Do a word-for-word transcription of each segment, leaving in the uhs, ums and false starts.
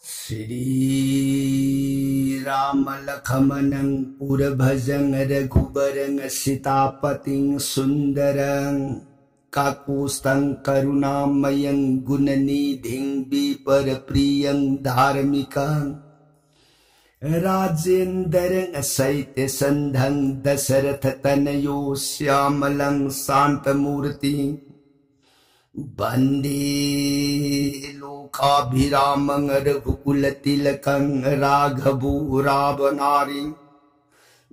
श्रीरामलक्ष्मणं पुरभजं रघुवरं सीतापतिं सुन्दरं। काकुत्स्थं करुणामयं गुणनिधिं विप्रप्रियं धार्मिकं। राजेन्द्रं शैत्यसन्धं दशरथतनयो श्यामलं शान्तमूर्तिं। वन्दे लोकाभिरामं रघुकुलतिलकं राघवो रावणारिं।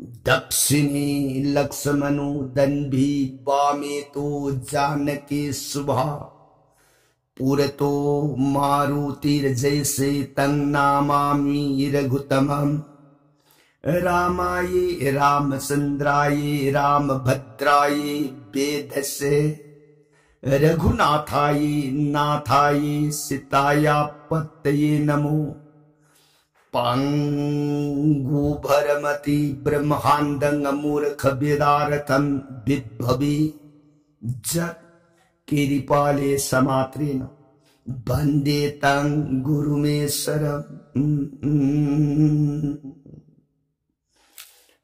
दक्षिणे लक्ष्मणो दण्डी वामे तु जानकी शुभा। पुरतो मारुतिर्यस्य तं नमामि रघुत्तमम्। रामाय रामचन्द्राय रामभद्राय वेधसे। रघुनाथाय नाथाय सीतायाः पतये नमो। पङ्गुभरमति ब्रह्माण्डं मूर्खवेदार्थं विभवे। जत्कृपालेशमात्रेण वन्दे तं गुरुमीश्वरम्।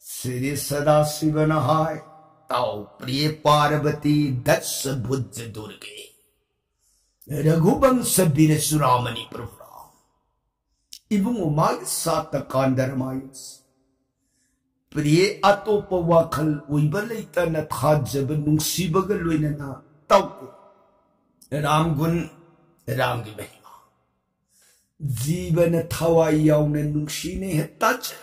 श्री सदाशिवन हाय। ताओ प्रिय पार्वती दस भुज दुर्गे। रघुवंश वीर चूड़ामणि प्रभु राम। ꯏꯕꯨꯡꯉꯣ ꯃꯥꯒꯤ ꯁꯥꯇ ꯀꯥꯟꯗ ꯔꯃꯥꯌꯟꯁ꯫ ꯄ꯭ꯔꯤꯌꯦ ꯑꯇꯣꯞꯄ ꯋꯥꯈꯜ ꯑꯣꯏꯕ ꯂꯩꯇꯅ ꯊꯥꯖꯕ ꯅꯨꯡꯁꯤꯕꯒ ꯂꯣꯏꯅꯅ ꯇꯧꯀꯣ꯫ ꯔꯥꯝꯒꯨꯟ, ꯔꯥꯝꯒꯤ ꯃꯍꯤꯃꯥ꯫ ꯖꯤꯕꯅ ꯊꯋꯥꯏ ꯌꯥꯎꯅ ꯅꯨꯡꯁꯤꯅ ꯍꯦꯛ ꯇꯥꯖ꯫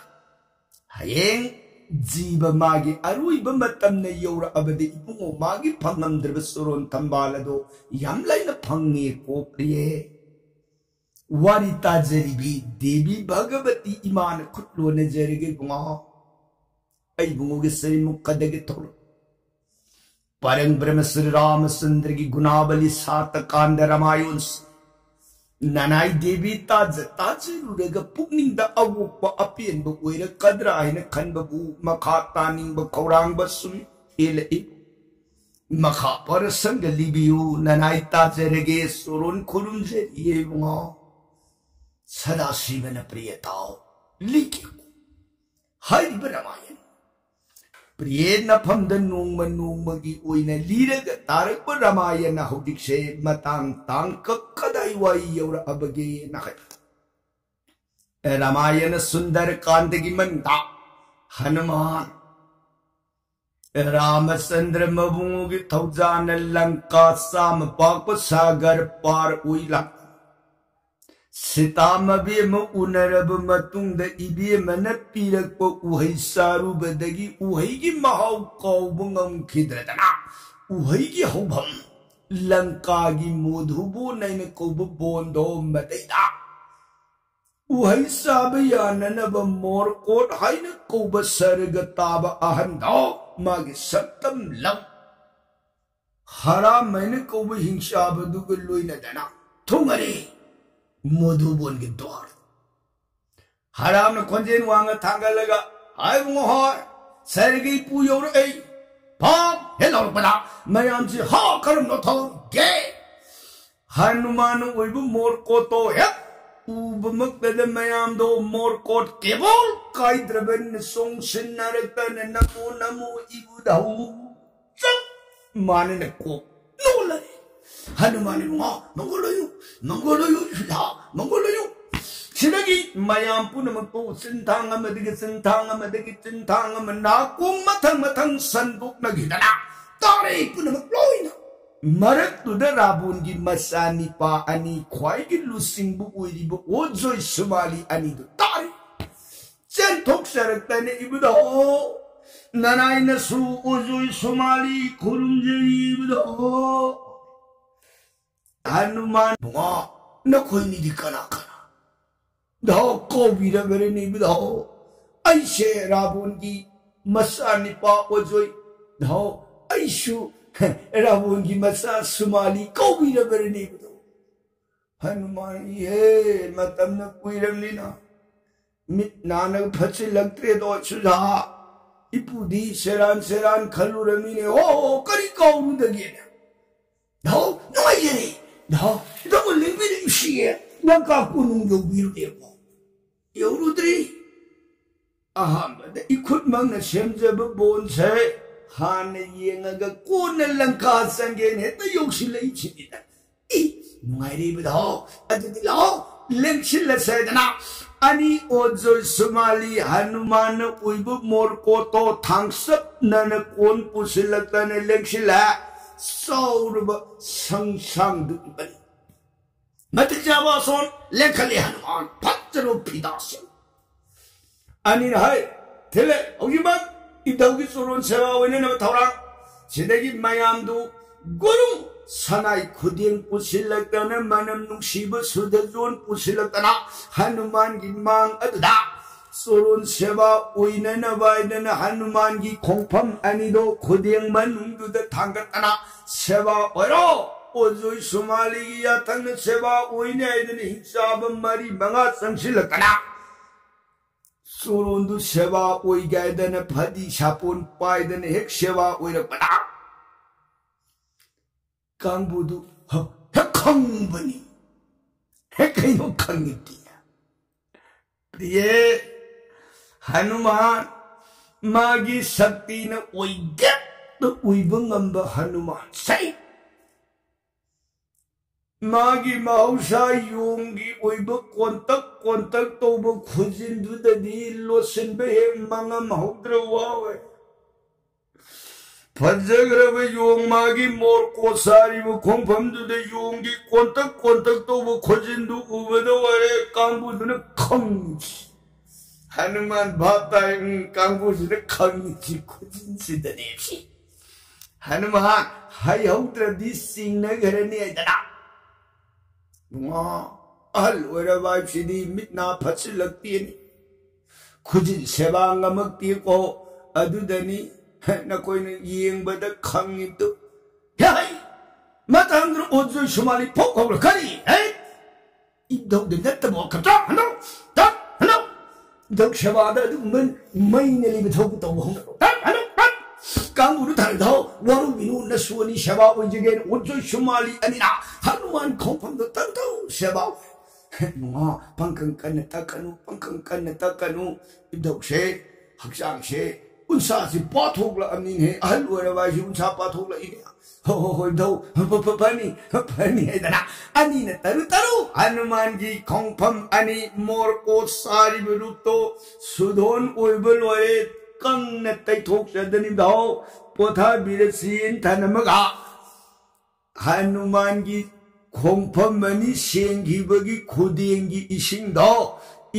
ꯍꯌꯦꯡ ꯖꯤꯕ ꯃꯥꯒꯤ ꯑꯔꯣꯏꯕ ꯃꯇꯝꯅ ꯌꯧꯔꯛꯑꯕꯗꯤ ꯏꯕꯨꯡꯉꯣ ꯃꯥꯒꯤ ꯐꯪꯉꯝꯗ꯭ꯔꯕ ꯆꯣꯔꯣꯟ ꯊꯝꯕꯥꯜ ꯑꯗꯣ ꯌꯥꯝ ꯂꯥꯏꯅ ꯐꯪꯉꯦꯀꯣ ꯄ꯭ꯔꯤꯌꯦ꯫ ꯋꯥꯔꯤ ꯇꯥꯖꯔꯤꯕꯤ ꯗꯦꯕꯤ ꯚꯒꯕꯇꯤ ꯏꯃꯥꯅ ꯈꯨꯠ ꯂꯣꯟꯅꯖꯔꯒꯦ ꯏꯕꯨꯡꯉꯣ꯫ ꯑꯩ ꯏꯕꯨꯡꯉꯣꯒꯤ ꯁꯔꯤꯃꯨꯛ ꯀꯗꯒꯦ ꯊꯣꯛꯂꯛ꯫ ꯄꯔꯦꯡ ꯕ꯭ꯔꯍ꯭ꯃ ꯁ꯭ꯔꯤ ꯔꯥꯃꯆꯟꯗ꯭ꯔꯒꯤ ꯒꯨꯅꯥꯕꯂꯤ ꯁꯥꯇ ꯀꯥꯟꯗ ꯔꯃꯥꯌꯟꯁ꯫ ꯅꯅꯥꯏ ꯗꯦꯕꯤ ꯇꯥꯖ ꯇꯥꯖꯔꯨꯔꯒ ꯄꯨꯛꯅꯤꯡꯗ ꯑꯋꯣꯛꯄ ꯑꯄꯦꯟꯕ ꯑꯣꯏꯔꯛꯀꯗ꯭ꯔꯥ ꯍꯥꯏꯅ ꯈꯟꯕꯕꯨ ꯃꯈꯥ ꯇꯥꯅꯤꯡꯕ ꯈꯧꯔꯥꯡꯕ ꯁꯨꯝ ꯍꯦꯜꯂꯛꯏ꯫ ꯃꯈꯥ ꯄꯔꯁꯪꯒ ꯂꯤꯕꯤꯌꯨ, ꯅꯅꯥꯏ ꯇꯥꯖꯔꯒꯦ, ꯁꯣꯔꯣꯟ ꯈꯨꯔꯨꯝꯖꯔꯤꯌꯦ ꯏꯕꯨꯡꯉꯣ꯫ ꯁꯗꯥꯁꯤꯕꯅ ꯄ꯭ꯔꯤꯌ ꯇꯥꯎ ꯂꯤꯈꯤ꯫ ꯍꯥꯏꯔꯤꯕ ꯔꯥꯃꯥꯌꯟ ꯄ꯭ꯔꯤꯌꯦ ꯅꯐꯝꯗ ꯅꯣꯡꯃ ꯅꯣꯡꯃꯒꯤ ꯑꯣꯏꯅ ꯂꯤꯔꯒ ꯇꯥꯔꯛꯄ ꯔꯥꯃꯥꯌꯟ ꯍꯧꯖꯤꯛꯁꯦ ꯃꯇꯥꯡ ꯇꯥꯡꯀꯛ ꯀꯗꯥꯏ ꯋꯥꯏ ꯌꯧꯔꯛꯑꯕꯒꯦꯅ ꯍꯥꯏ꯫ ꯔꯥꯃꯥꯌꯟ ꯁꯨꯟꯗꯔ ꯀꯥꯟꯗꯒꯤ ꯃꯅꯨꯡꯗ ꯍꯅꯨꯃꯥꯟ ꯔꯥꯃꯆꯟꯗ꯭ꯔ ꯃꯕꯨꯡꯒꯤ ꯊꯧꯖꯥꯅ ꯂꯪꯀꯥ ꯆꯥꯝꯃ ꯄꯥꯛꯄ ꯁꯥꯒꯔ ꯄꯥꯔ ꯑꯣꯏꯂꯥ꯫ ꯁꯤꯇꯥ ꯃꯕꯦꯝꯃ ꯎꯅꯔꯕ ꯃꯇꯨꯡꯗ ꯏꯕꯦꯝꯃꯅ ꯄꯤꯔꯛꯄ ꯎꯍꯩ ꯆꯥꯔꯨꯕꯗꯒꯤ ꯎꯍꯩꯒꯤ ꯃꯍꯥꯎ ꯀꯥꯎꯕ ꯉꯝꯈꯤꯗ꯭ꯔꯗꯅ ꯎꯍꯩꯒꯤ ꯍꯧꯐꯝ ꯂꯪꯀꯥꯒꯤ ꯃꯣꯙꯨꯕꯣꯟ ꯍꯥꯏꯅ ꯀꯧꯕ ꯕꯣꯟꯗꯣ ꯃꯗꯩꯗ ꯎꯍꯩ ꯆꯥꯕ ꯌꯥꯅꯅꯕ ꯃꯣꯔꯀꯣꯠ ꯍꯥꯏꯅ ꯀꯧꯕ ꯁꯔꯒ ꯇꯥꯕ ꯑꯍꯟꯗꯣ ꯃꯥꯒꯤ ꯁꯛꯇꯝ ꯂꯧ ꯍꯔꯥꯝ ꯍꯥꯏꯅ ꯀꯧꯕ ꯍꯤꯡꯆꯥꯕꯗꯨꯒ ꯂꯣꯏꯅꯗꯅ ꯊꯨꯡꯉꯔꯦ ꯃꯣꯙꯨꯕꯣꯟꯒꯤ ꯗ꯭ꯋꯥꯔ꯫ ꯍꯔꯥꯝꯅ ꯈꯣꯟꯖꯦꯜ ꯋꯥꯡꯅ ꯊꯥꯡꯒꯠꯂꯒ, "ꯍꯥꯏ ꯏꯕꯨꯡꯉꯣ ꯍꯣꯏ, ꯁꯔꯒꯤ ꯏꯄꯨ ꯌꯧꯔꯛꯑꯦ!" ꯐꯥꯛ ꯍꯦꯛ ꯂꯥꯎꯔꯛꯄꯗ ꯃꯌꯥꯝꯁꯤ ꯍꯥ ꯀꯔꯝꯅ ꯊꯧꯒꯦ꯫ ꯍꯅꯨꯃꯥꯟ ꯑꯣꯏꯕ ꯃꯣꯔꯀꯣꯠꯇꯣ ꯍꯦꯛ ꯎꯕꯃꯛꯇꯗ ꯃꯌꯥꯝꯗꯣ ꯃꯣꯔꯀꯣꯠ ꯀꯦꯕꯣꯜ ꯀꯥꯏꯗ꯭ꯔꯕꯅꯤꯅ ꯆꯣꯡꯁꯤꯟꯅꯔꯛꯇꯅ ꯅꯃꯣ ꯅꯃꯣ ꯏꯕꯨꯙꯧ ꯆꯞ ꯃꯥꯟꯅꯅ ꯀꯣꯛ ꯅꯣꯜꯂꯦ꯫ ꯍꯅꯨꯃꯥꯟ ꯏꯕꯨꯡꯉꯣ, ꯃꯪꯒꯣꯜ ꯑꯣꯏꯌꯨ, ꯃꯪꯒꯣꯜ ꯑꯣꯏꯌꯨ, ꯏꯁꯨꯗ, ꯃꯪꯒꯣꯜ ꯑꯣꯏꯌꯨ꯫ ꯁꯤꯗꯒꯤ ꯃꯌꯥꯝ ꯄꯨꯝꯅꯃꯛꯇꯨ ꯆꯤꯟꯊꯥꯡ ꯑꯃꯗꯒꯤ ꯆꯤꯟꯊꯥꯡ ꯑꯃꯗꯒꯤ ꯆꯤꯟꯊꯥꯡ ꯑꯃ ꯅꯥꯀꯣꯡ ꯃꯊꯪ ꯃꯊꯪ ꯁꯟꯗꯣꯛꯅꯈꯤꯗꯅ ꯇꯥꯔꯦ ꯄꯨꯝꯅꯃꯛ ꯂꯣꯏꯅ꯫ ꯃꯔꯛꯇꯨꯗ ꯔꯥꯕꯣꯟꯒꯤ ꯃꯆꯥ ꯅꯤꯄꯥ ꯑꯅꯤ ꯈ꯭ꯋꯥꯏꯒꯤ ꯂꯨꯆꯤꯡꯕ ꯑꯣꯏꯔꯤꯕ ꯑꯣꯖꯣꯏ ꯁꯨꯃꯥꯂꯤ ꯑꯅꯤꯗꯨ ꯇꯥꯔꯤ꯫ ꯆꯦꯟꯊꯣꯛꯆꯔꯛꯇꯅ ꯏꯕꯨꯙꯧ, ꯅꯅꯥꯏ ꯅꯁꯨ ꯑꯣꯖꯣꯏ ꯁꯨꯃꯥꯂꯤ ꯈꯨꯔꯨꯝꯖꯔꯤ ꯏꯕꯨꯙꯧ꯫ ꯍꯅꯨꯃꯥꯟ ꯕꯨꯡꯉꯣ, ꯅꯈꯣꯏꯅꯤꯗꯤ ꯀꯅꯥ ꯀꯅꯥ? ꯙꯧ ꯀꯧꯕꯤꯔꯕꯔꯅꯤ ꯏꯕꯨꯙꯧ꯫ ꯑꯩꯁꯦ ꯔꯥꯕꯣꯟꯒꯤ ꯃꯆꯥ ꯅꯤꯄꯥ ꯑꯣꯖꯣꯏ꯫ ꯙꯧ ꯑꯩꯁꯨ ꯔꯥꯕꯣꯟꯒꯤ ꯃꯆꯥ ꯁꯨꯃꯥꯂꯤ ꯀꯧꯕꯤꯔꯕꯔꯅꯤ ꯏꯕꯨꯙꯧ꯫ ꯍꯅꯨꯃꯥꯟ ꯏꯍꯦ ꯃꯇꯝꯅ ꯀꯨꯏꯔꯝꯅꯤꯅ ꯃꯤꯠ ꯅꯥꯅ ꯐꯠꯆꯤꯜꯂꯛꯇ꯭ꯔꯦꯗꯣ ꯁꯨꯖꯥ꯫ ꯏꯄꯨꯗꯤ ꯁꯦꯔꯥꯟ ꯁꯦꯔꯥꯟ ꯈꯜꯂꯨꯔꯝꯃꯤꯅꯦ꯫ ꯍꯣ ꯍꯣ ꯀꯔꯤ ꯀꯧꯔꯨꯗꯒꯦꯅ꯫ ꯙꯧ ꯅꯨꯡꯉꯥꯏꯖꯔꯦ꯫ ꯙꯧ ꯏꯙꯧ ꯂꯦꯡꯕꯤꯔꯛꯏꯁꯤꯌꯦ꯫ ꯂꯪꯀꯥ ꯀꯣꯅꯨꯡ ꯌꯧꯕꯤꯔꯨꯔꯦꯀꯣ? ꯌꯧꯔꯨꯗ꯭ꯔꯤ꯫ ꯑꯍꯥꯟꯕꯗ ꯏꯈꯨꯠꯃꯛꯅ ꯁꯦꯝꯖꯕ ꯕꯣꯟꯁꯦ ꯍꯥꯟꯅ ꯌꯦꯡꯉꯒ ꯀꯣꯟꯅ ꯂꯪꯀꯥ ꯆꯪꯒꯦꯅ ꯍꯦꯛꯇ ꯌꯧꯁꯤꯜꯂꯛꯏꯁꯤꯅꯤꯗ꯫ ꯏ, ꯅꯨꯡꯉꯥꯏꯔꯤꯕꯗꯣ, ꯑꯗꯨꯗꯤ ꯂꯥꯛꯑꯣ, ꯂꯦꯡꯁꯤꯜꯂꯁꯦꯗꯅ꯫ ꯑꯅꯤ ꯑꯣꯖꯣꯏ ꯁꯨꯃꯥꯂꯤ ꯍꯅꯨꯃꯥꯟꯅ ꯎꯏꯕ ꯃꯣꯔꯀꯣꯠꯇꯣ ꯊꯥꯡꯆꯠꯅꯅ ꯀꯣꯟ ꯄꯨꯁꯤꯜꯂꯛꯇꯅ ꯂꯦꯡꯁꯤꯜꯂꯦ꯫ ꯆꯥꯎꯔꯕ ꯁꯪꯁꯥꯡꯗꯨ ꯏꯕꯅꯤ꯫ ꯃꯇꯤꯛ ꯆꯥꯕ ꯑꯁꯣꯟ ꯂꯦꯡꯈꯠꯂꯦ ꯍꯅꯨꯃꯥꯟ ꯐꯠꯖꯔꯕ ꯐꯤꯗꯥꯁꯤꯡ꯫ ꯑꯅꯤꯅ ꯍꯥꯏ, ꯊꯤꯜꯂꯦ, ꯍꯧꯖꯤꯛꯃꯛ ꯏꯙꯧꯒꯤ ꯆꯣꯔꯣꯟ ꯁꯦꯕꯥ ꯑꯣꯏꯅꯅꯕ ꯊꯧꯔꯥꯡ꯫ ꯁꯤꯗꯒꯤ ꯃꯌꯥꯝꯗꯨ ꯒꯨꯔꯨ ꯁꯅꯥꯏ ꯈꯨꯗꯦꯡ ꯄꯨꯁꯤꯜꯂꯛꯇꯅ, ꯃꯅꯝ ꯅꯨꯡꯁꯤꯕ ꯁꯨꯗꯖꯣꯟ ꯄꯨꯁꯤꯜꯂꯛꯇꯅ ꯍꯅꯨꯃꯥꯟꯒꯤ ꯃꯥꯡ ꯑꯗꯨꯗ ꯆꯣꯔꯣꯟ ꯁꯦꯕꯥ ꯑꯣꯏꯅꯅꯕ ꯍꯥꯏꯗꯅ ꯍꯅꯨꯃꯥꯟꯒꯤ ꯈꯣꯡꯐꯝ ꯑꯅꯤꯗꯣ ꯈꯨꯗꯦꯡ ꯃꯅꯨꯡꯗꯨꯗ ꯊꯥꯡꯒꯠꯇꯅ, "ꯁꯦꯕꯥ ꯑꯣꯏꯔꯣ, ꯑꯣꯖꯣꯏ ꯁꯨꯃꯥꯂꯤꯒꯤ ꯌꯥꯊꯪꯅ ꯁꯦꯕꯥ ꯑꯣꯏꯅꯤ" ꯍꯥꯏꯗꯅ ꯍꯤꯡꯆꯥꯕ ꯃꯔꯤ ꯃꯉꯥ ꯆꯪꯁꯤꯜꯂꯛꯇꯅ ꯆꯣꯔꯣꯟꯗꯨ ꯁꯦꯕꯥ ꯑꯣꯏꯒꯦ ꯍꯥꯏꯗꯅ ꯐꯗꯤ ꯁꯥꯄꯣꯟ ꯄꯥꯏꯗꯅ ꯍꯦꯛ ꯁꯦꯕꯥ ꯑꯣꯏꯔꯛꯄꯗ, ꯀꯥꯡꯕꯨꯗꯨ ꯍ-, ꯍꯦꯛ ꯈꯪꯕꯅꯤ꯫ ꯍꯦꯛ ꯀꯩꯅꯣ ꯈꯪꯉꯤꯗꯤ꯫ ꯄ꯭ꯔꯤꯌꯦ, ꯍꯅꯨꯃꯥꯟ, ꯃꯥꯒꯤ ꯁꯛꯇꯤꯅ ꯑꯣꯏꯗꯦꯠꯇ ꯎꯏꯕ ꯉꯝꯕ ꯍꯅꯨꯃꯥꯟ꯫ ꯁꯩ! ꯃꯥꯒꯤ ꯃꯍꯧꯁꯥ ꯌꯣꯡꯒꯤ ꯑꯣꯏꯕ ꯀꯣꯟꯇꯛ ꯀꯣꯟꯇꯛ ꯇꯧꯕ ꯈꯨꯖꯤꯟꯗꯨꯗꯗꯤ ꯂꯣꯠꯁꯤꯟꯕ ꯍꯦꯛ ꯃꯉꯝꯍꯧꯗ꯭ꯔ ꯋꯥꯋꯦ꯫ ꯐꯖꯈ꯭ꯔꯕ ꯌꯣꯡ ꯃꯥꯒꯤ ꯃꯣꯔꯀꯣꯠ ꯁꯥꯔꯤꯕ ꯈꯣꯡꯐꯝꯗꯨꯗ ꯌꯣꯡꯒꯤ ꯀꯣꯟꯇꯛ ꯀꯣꯟꯇꯛ ꯇꯧꯕ ꯈꯨꯖꯤꯟꯗꯨ ꯎꯕꯗ ꯑꯣꯏꯔꯦ ꯀꯥꯡꯕꯨꯗꯨꯅ ꯈꯪꯉꯤꯁꯤ꯫ ꯍꯅꯨꯃꯥꯟ ꯚꯥꯞ ꯇꯥꯏ, ꯎꯝ, ꯀꯥꯡꯕꯨꯁꯤꯅ ꯈꯪꯉꯤꯁꯤ ꯈꯨꯖꯤꯟꯁꯤꯗꯅꯦ ꯁꯤ꯫ ꯍꯅꯨꯃꯥꯟ ꯍꯩꯍꯧꯗ꯭ꯔꯗꯤ ꯆꯤꯡꯅꯈ꯭ꯔꯅꯤ ꯍꯥꯏꯗꯅ꯫ ꯏꯕꯨꯡꯉꯣ, ꯑꯍꯜ ꯑꯣꯏꯔꯕ ꯍꯥꯏꯕꯁꯤꯗꯤ ꯃꯤꯠ ꯅꯥ ꯐꯠꯁꯤꯜꯂꯛꯇꯦꯅꯤ꯫ ꯈꯨꯖꯤꯟ ꯁꯦꯕꯥ ꯉꯝꯃꯛꯇꯦꯀꯣ꯫ ꯑꯗꯨꯗꯅꯤ ꯅꯈꯣꯏꯅ ꯌꯦꯡꯕꯗ ꯈꯪꯉꯤꯗꯨ꯫ ꯍꯦ ꯍꯩ! ꯃꯇꯝꯗꯨꯗ ꯑꯣꯖꯣꯏ ꯁꯨꯃꯥꯂꯤ ꯐꯣꯛ ꯍꯧꯔ ꯀꯔꯤ? ꯍꯦ! ꯏꯙꯧꯗ ꯅꯠꯇꯕ ꯋꯥꯈꯜ ꯇꯥ ꯍꯟꯗꯧ! ꯇꯥ ꯍꯟꯗꯧ! ꯏꯙꯧ ꯁꯦꯕꯥꯗ ꯑꯗꯨꯒꯨꯝꯕ ꯃꯩꯅ ꯂꯩꯕ ꯊꯕꯛ ꯇꯧꯕ ꯍꯧꯅꯔꯣ꯫ ꯇꯥ ꯍꯟꯗꯧ! ꯇꯥ! ꯀꯥꯡꯕꯨꯗꯨ ꯊꯥꯔꯗꯧ! ꯋꯥꯔꯧꯕꯤꯅꯨ, ꯅꯁꯨ ꯑꯅꯤ ꯁꯦꯕꯥ ꯑꯣꯏꯖꯒꯦꯅ ꯑꯣꯖꯣꯏ ꯁꯨꯃꯥꯂꯤ ꯑꯅꯤꯅ ꯍꯅꯨꯃꯥꯟ ꯈꯣꯡꯐꯝꯗ ꯇꯪꯇꯧ ꯁꯦꯕꯥ ꯑꯣꯏ꯫ ꯅꯨꯡꯉꯥ ꯄꯪꯀꯪ ꯀꯟꯅ ꯇꯛꯀꯅꯨ, ꯄꯪꯀꯪ ꯀꯟꯅ ꯇꯛꯀꯅꯨ꯫ ꯏꯙꯧꯁꯦ, ꯍꯛꯆꯥꯡꯁꯦ, ꯎꯟꯁꯥꯁꯤ ꯄꯥꯊꯣꯛꯂꯛꯑꯕꯅꯤꯅꯦ꯫ ꯑꯍꯜ ꯑꯣꯏꯔꯕ ꯍꯥꯏꯁꯤ ꯎꯟꯁꯥ ꯄꯥꯊꯣꯛꯂꯛꯏꯅꯦ꯫ "ꯍꯣ, ꯍꯣ, ꯍꯣ, ꯏꯙꯧ, ꯐ-, ꯐ-, ꯐꯅꯤ, ꯐꯅꯤ" ꯍꯥꯏꯗꯅ ꯑꯅꯤꯅ ꯇꯔꯨ ꯇꯔꯨ ꯍꯅꯨꯃꯥꯟꯒꯤ ꯈꯣꯡꯐꯝ ꯑꯅꯤ, ꯃꯣꯔꯀꯣꯠ ꯁꯥꯔꯤꯕ ꯔꯨꯞꯇꯣ ꯁꯨꯗꯣꯟ ꯑꯣꯏꯕ ꯂꯣꯏꯔꯦ꯫ ꯀꯪꯅ ꯇꯩꯊꯣꯛꯆꯗꯅ ꯏꯙꯧ ꯄꯣꯊꯥꯕꯤꯔꯁꯤ ꯊꯅꯝꯃꯒ ꯍꯅꯨꯃꯥꯟꯒꯤ ꯈꯣꯡꯐꯝ ꯑꯅꯤ ꯁꯦꯡꯈꯤꯕꯒꯤ ꯈꯨꯗꯦꯡꯒꯤ ꯏꯁꯤꯡꯗꯣ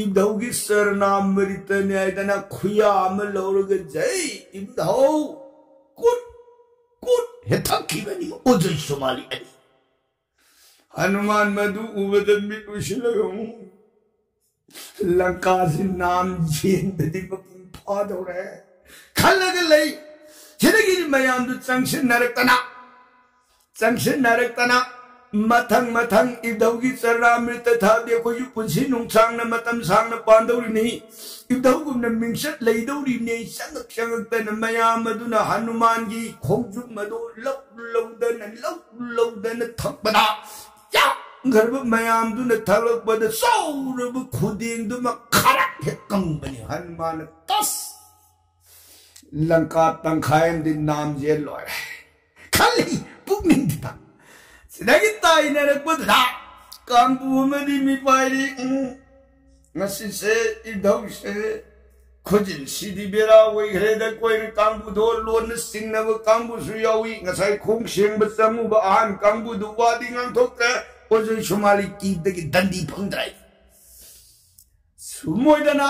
ꯏꯙꯧꯒꯤ ꯆꯔꯅꯥꯃ꯭ꯔꯤꯇꯅꯤ ꯍꯥꯏꯗꯅ ꯈꯨꯌꯥ ꯑꯃ ꯂꯧꯔꯒ ꯖꯩ ꯏꯙꯧ ꯀꯨꯠ ꯀꯨꯠ ꯍꯦꯛꯊꯛꯈꯤꯕꯅꯤ ꯑꯣꯖꯣꯏ ꯁꯨꯃꯥꯂꯤ ꯑꯅꯤ꯫ ꯍꯅꯨꯃꯥꯟ ꯃꯗꯨ ꯎꯕꯗ ꯃꯤꯠ ꯎꯏꯁꯤꯜꯂꯒ, "ꯎꯝ, ꯂꯪꯀꯥꯁꯤ ꯅꯥꯝ ꯌꯦꯟꯗꯗꯤ ꯃꯄꯨꯡ ꯐꯥꯗꯧꯔꯦ" ꯈꯜꯂꯒ ꯂꯩ꯫ ꯁꯤꯗꯒꯤꯗꯤ ꯃꯌꯥꯝꯗꯨ ꯆꯪꯁꯤꯟꯅꯔꯛꯇꯅ, ꯆꯪꯁꯤꯟꯅꯔꯛꯇꯅ ꯃꯊꯪ ꯃꯊꯪ ꯏꯙꯧꯒꯤ ꯆꯔꯅꯥꯃ꯭ꯔꯤꯇ ꯊꯛꯑꯗꯤ ꯑꯩꯈꯣꯏꯁꯨ ꯄꯨꯟꯁꯤ ꯅꯨꯡꯁꯥꯡꯅ ꯃꯇꯝ ꯁꯥꯡꯅ ꯄꯥꯟꯗꯧꯔꯤꯅꯤ, ꯏꯙꯧꯒꯨꯝꯅ ꯃꯤꯡꯆꯠ ꯂꯩꯗꯧꯔꯤꯕꯅꯤ꯫ ꯆꯪꯉꯛ ꯆꯪꯉꯛꯇꯅ ꯃꯌꯥꯝ ꯑꯗꯨꯅ ꯍꯅꯨꯃꯥꯟꯒꯤ ꯈꯣꯡꯆꯨꯞ ꯑꯗꯨ ꯂꯧ ꯂꯧꯗꯅ, ꯂꯧ ꯂꯧꯗꯅ ꯊꯛꯄꯗ, ꯌꯥꯝꯈ꯭ꯔꯕ ꯃꯌꯥꯝꯗꯨꯅ ꯊꯛꯂꯛꯄꯗ ꯆꯥꯎꯔꯕ ꯈꯨꯗꯦꯡꯗꯨꯃ ꯈꯔꯛ ꯍꯦꯛ ꯀꯪꯕꯅꯤ꯫ ꯍꯅꯨꯃꯥꯟꯅ ꯇꯁ! ꯂꯪꯀꯥ ꯇꯪꯈꯥꯏ ꯑꯃꯗꯤ ꯅꯥꯝꯖꯦꯜ ꯂꯣꯏꯔꯦ ꯈꯜꯂꯤ ꯄꯨꯛꯅꯤꯡꯗꯨꯗ꯫ ꯁꯤꯗꯒꯤ ꯇꯥꯏꯅꯔꯛꯄꯗꯨꯗ ꯀꯥꯡꯕꯨ ꯑꯃꯗꯤ ꯃꯤꯄꯥꯏꯔꯤ, "ꯎꯝ, ꯉꯁꯤꯁꯦ ꯏꯙꯧꯁꯦ ꯈꯨꯖꯤꯟꯁꯤꯗꯤ ꯕꯦꯔꯥ ꯑꯣꯏꯈ꯭ꯔꯦꯗ, ꯑꯩꯈꯣꯏꯅ ꯀꯥꯡꯕꯨꯗꯣ ꯂꯣꯟꯅ ꯆꯤꯡꯅꯕ ꯀꯥꯡꯕꯨꯁꯨ ꯌꯥꯎꯏ, ꯉꯁꯥꯏ ꯈꯣꯡ ꯁꯦꯡꯕ ꯆꯪꯉꯨꯕ ꯑꯍꯟ ꯀꯥꯡꯕꯨꯗꯨ ꯋꯥꯗꯤ ꯉꯥꯡꯊꯣꯛꯇ꯭ꯔꯦ, ꯑꯣꯖꯣꯏ ꯁꯨꯃꯥꯂꯤ ꯀꯤꯕꯗꯒꯤ ꯗꯟꯗꯤ ꯐꯪꯗ꯭ꯔꯦ"꯫ ꯁꯨꯝ ꯑꯣꯏꯗꯅ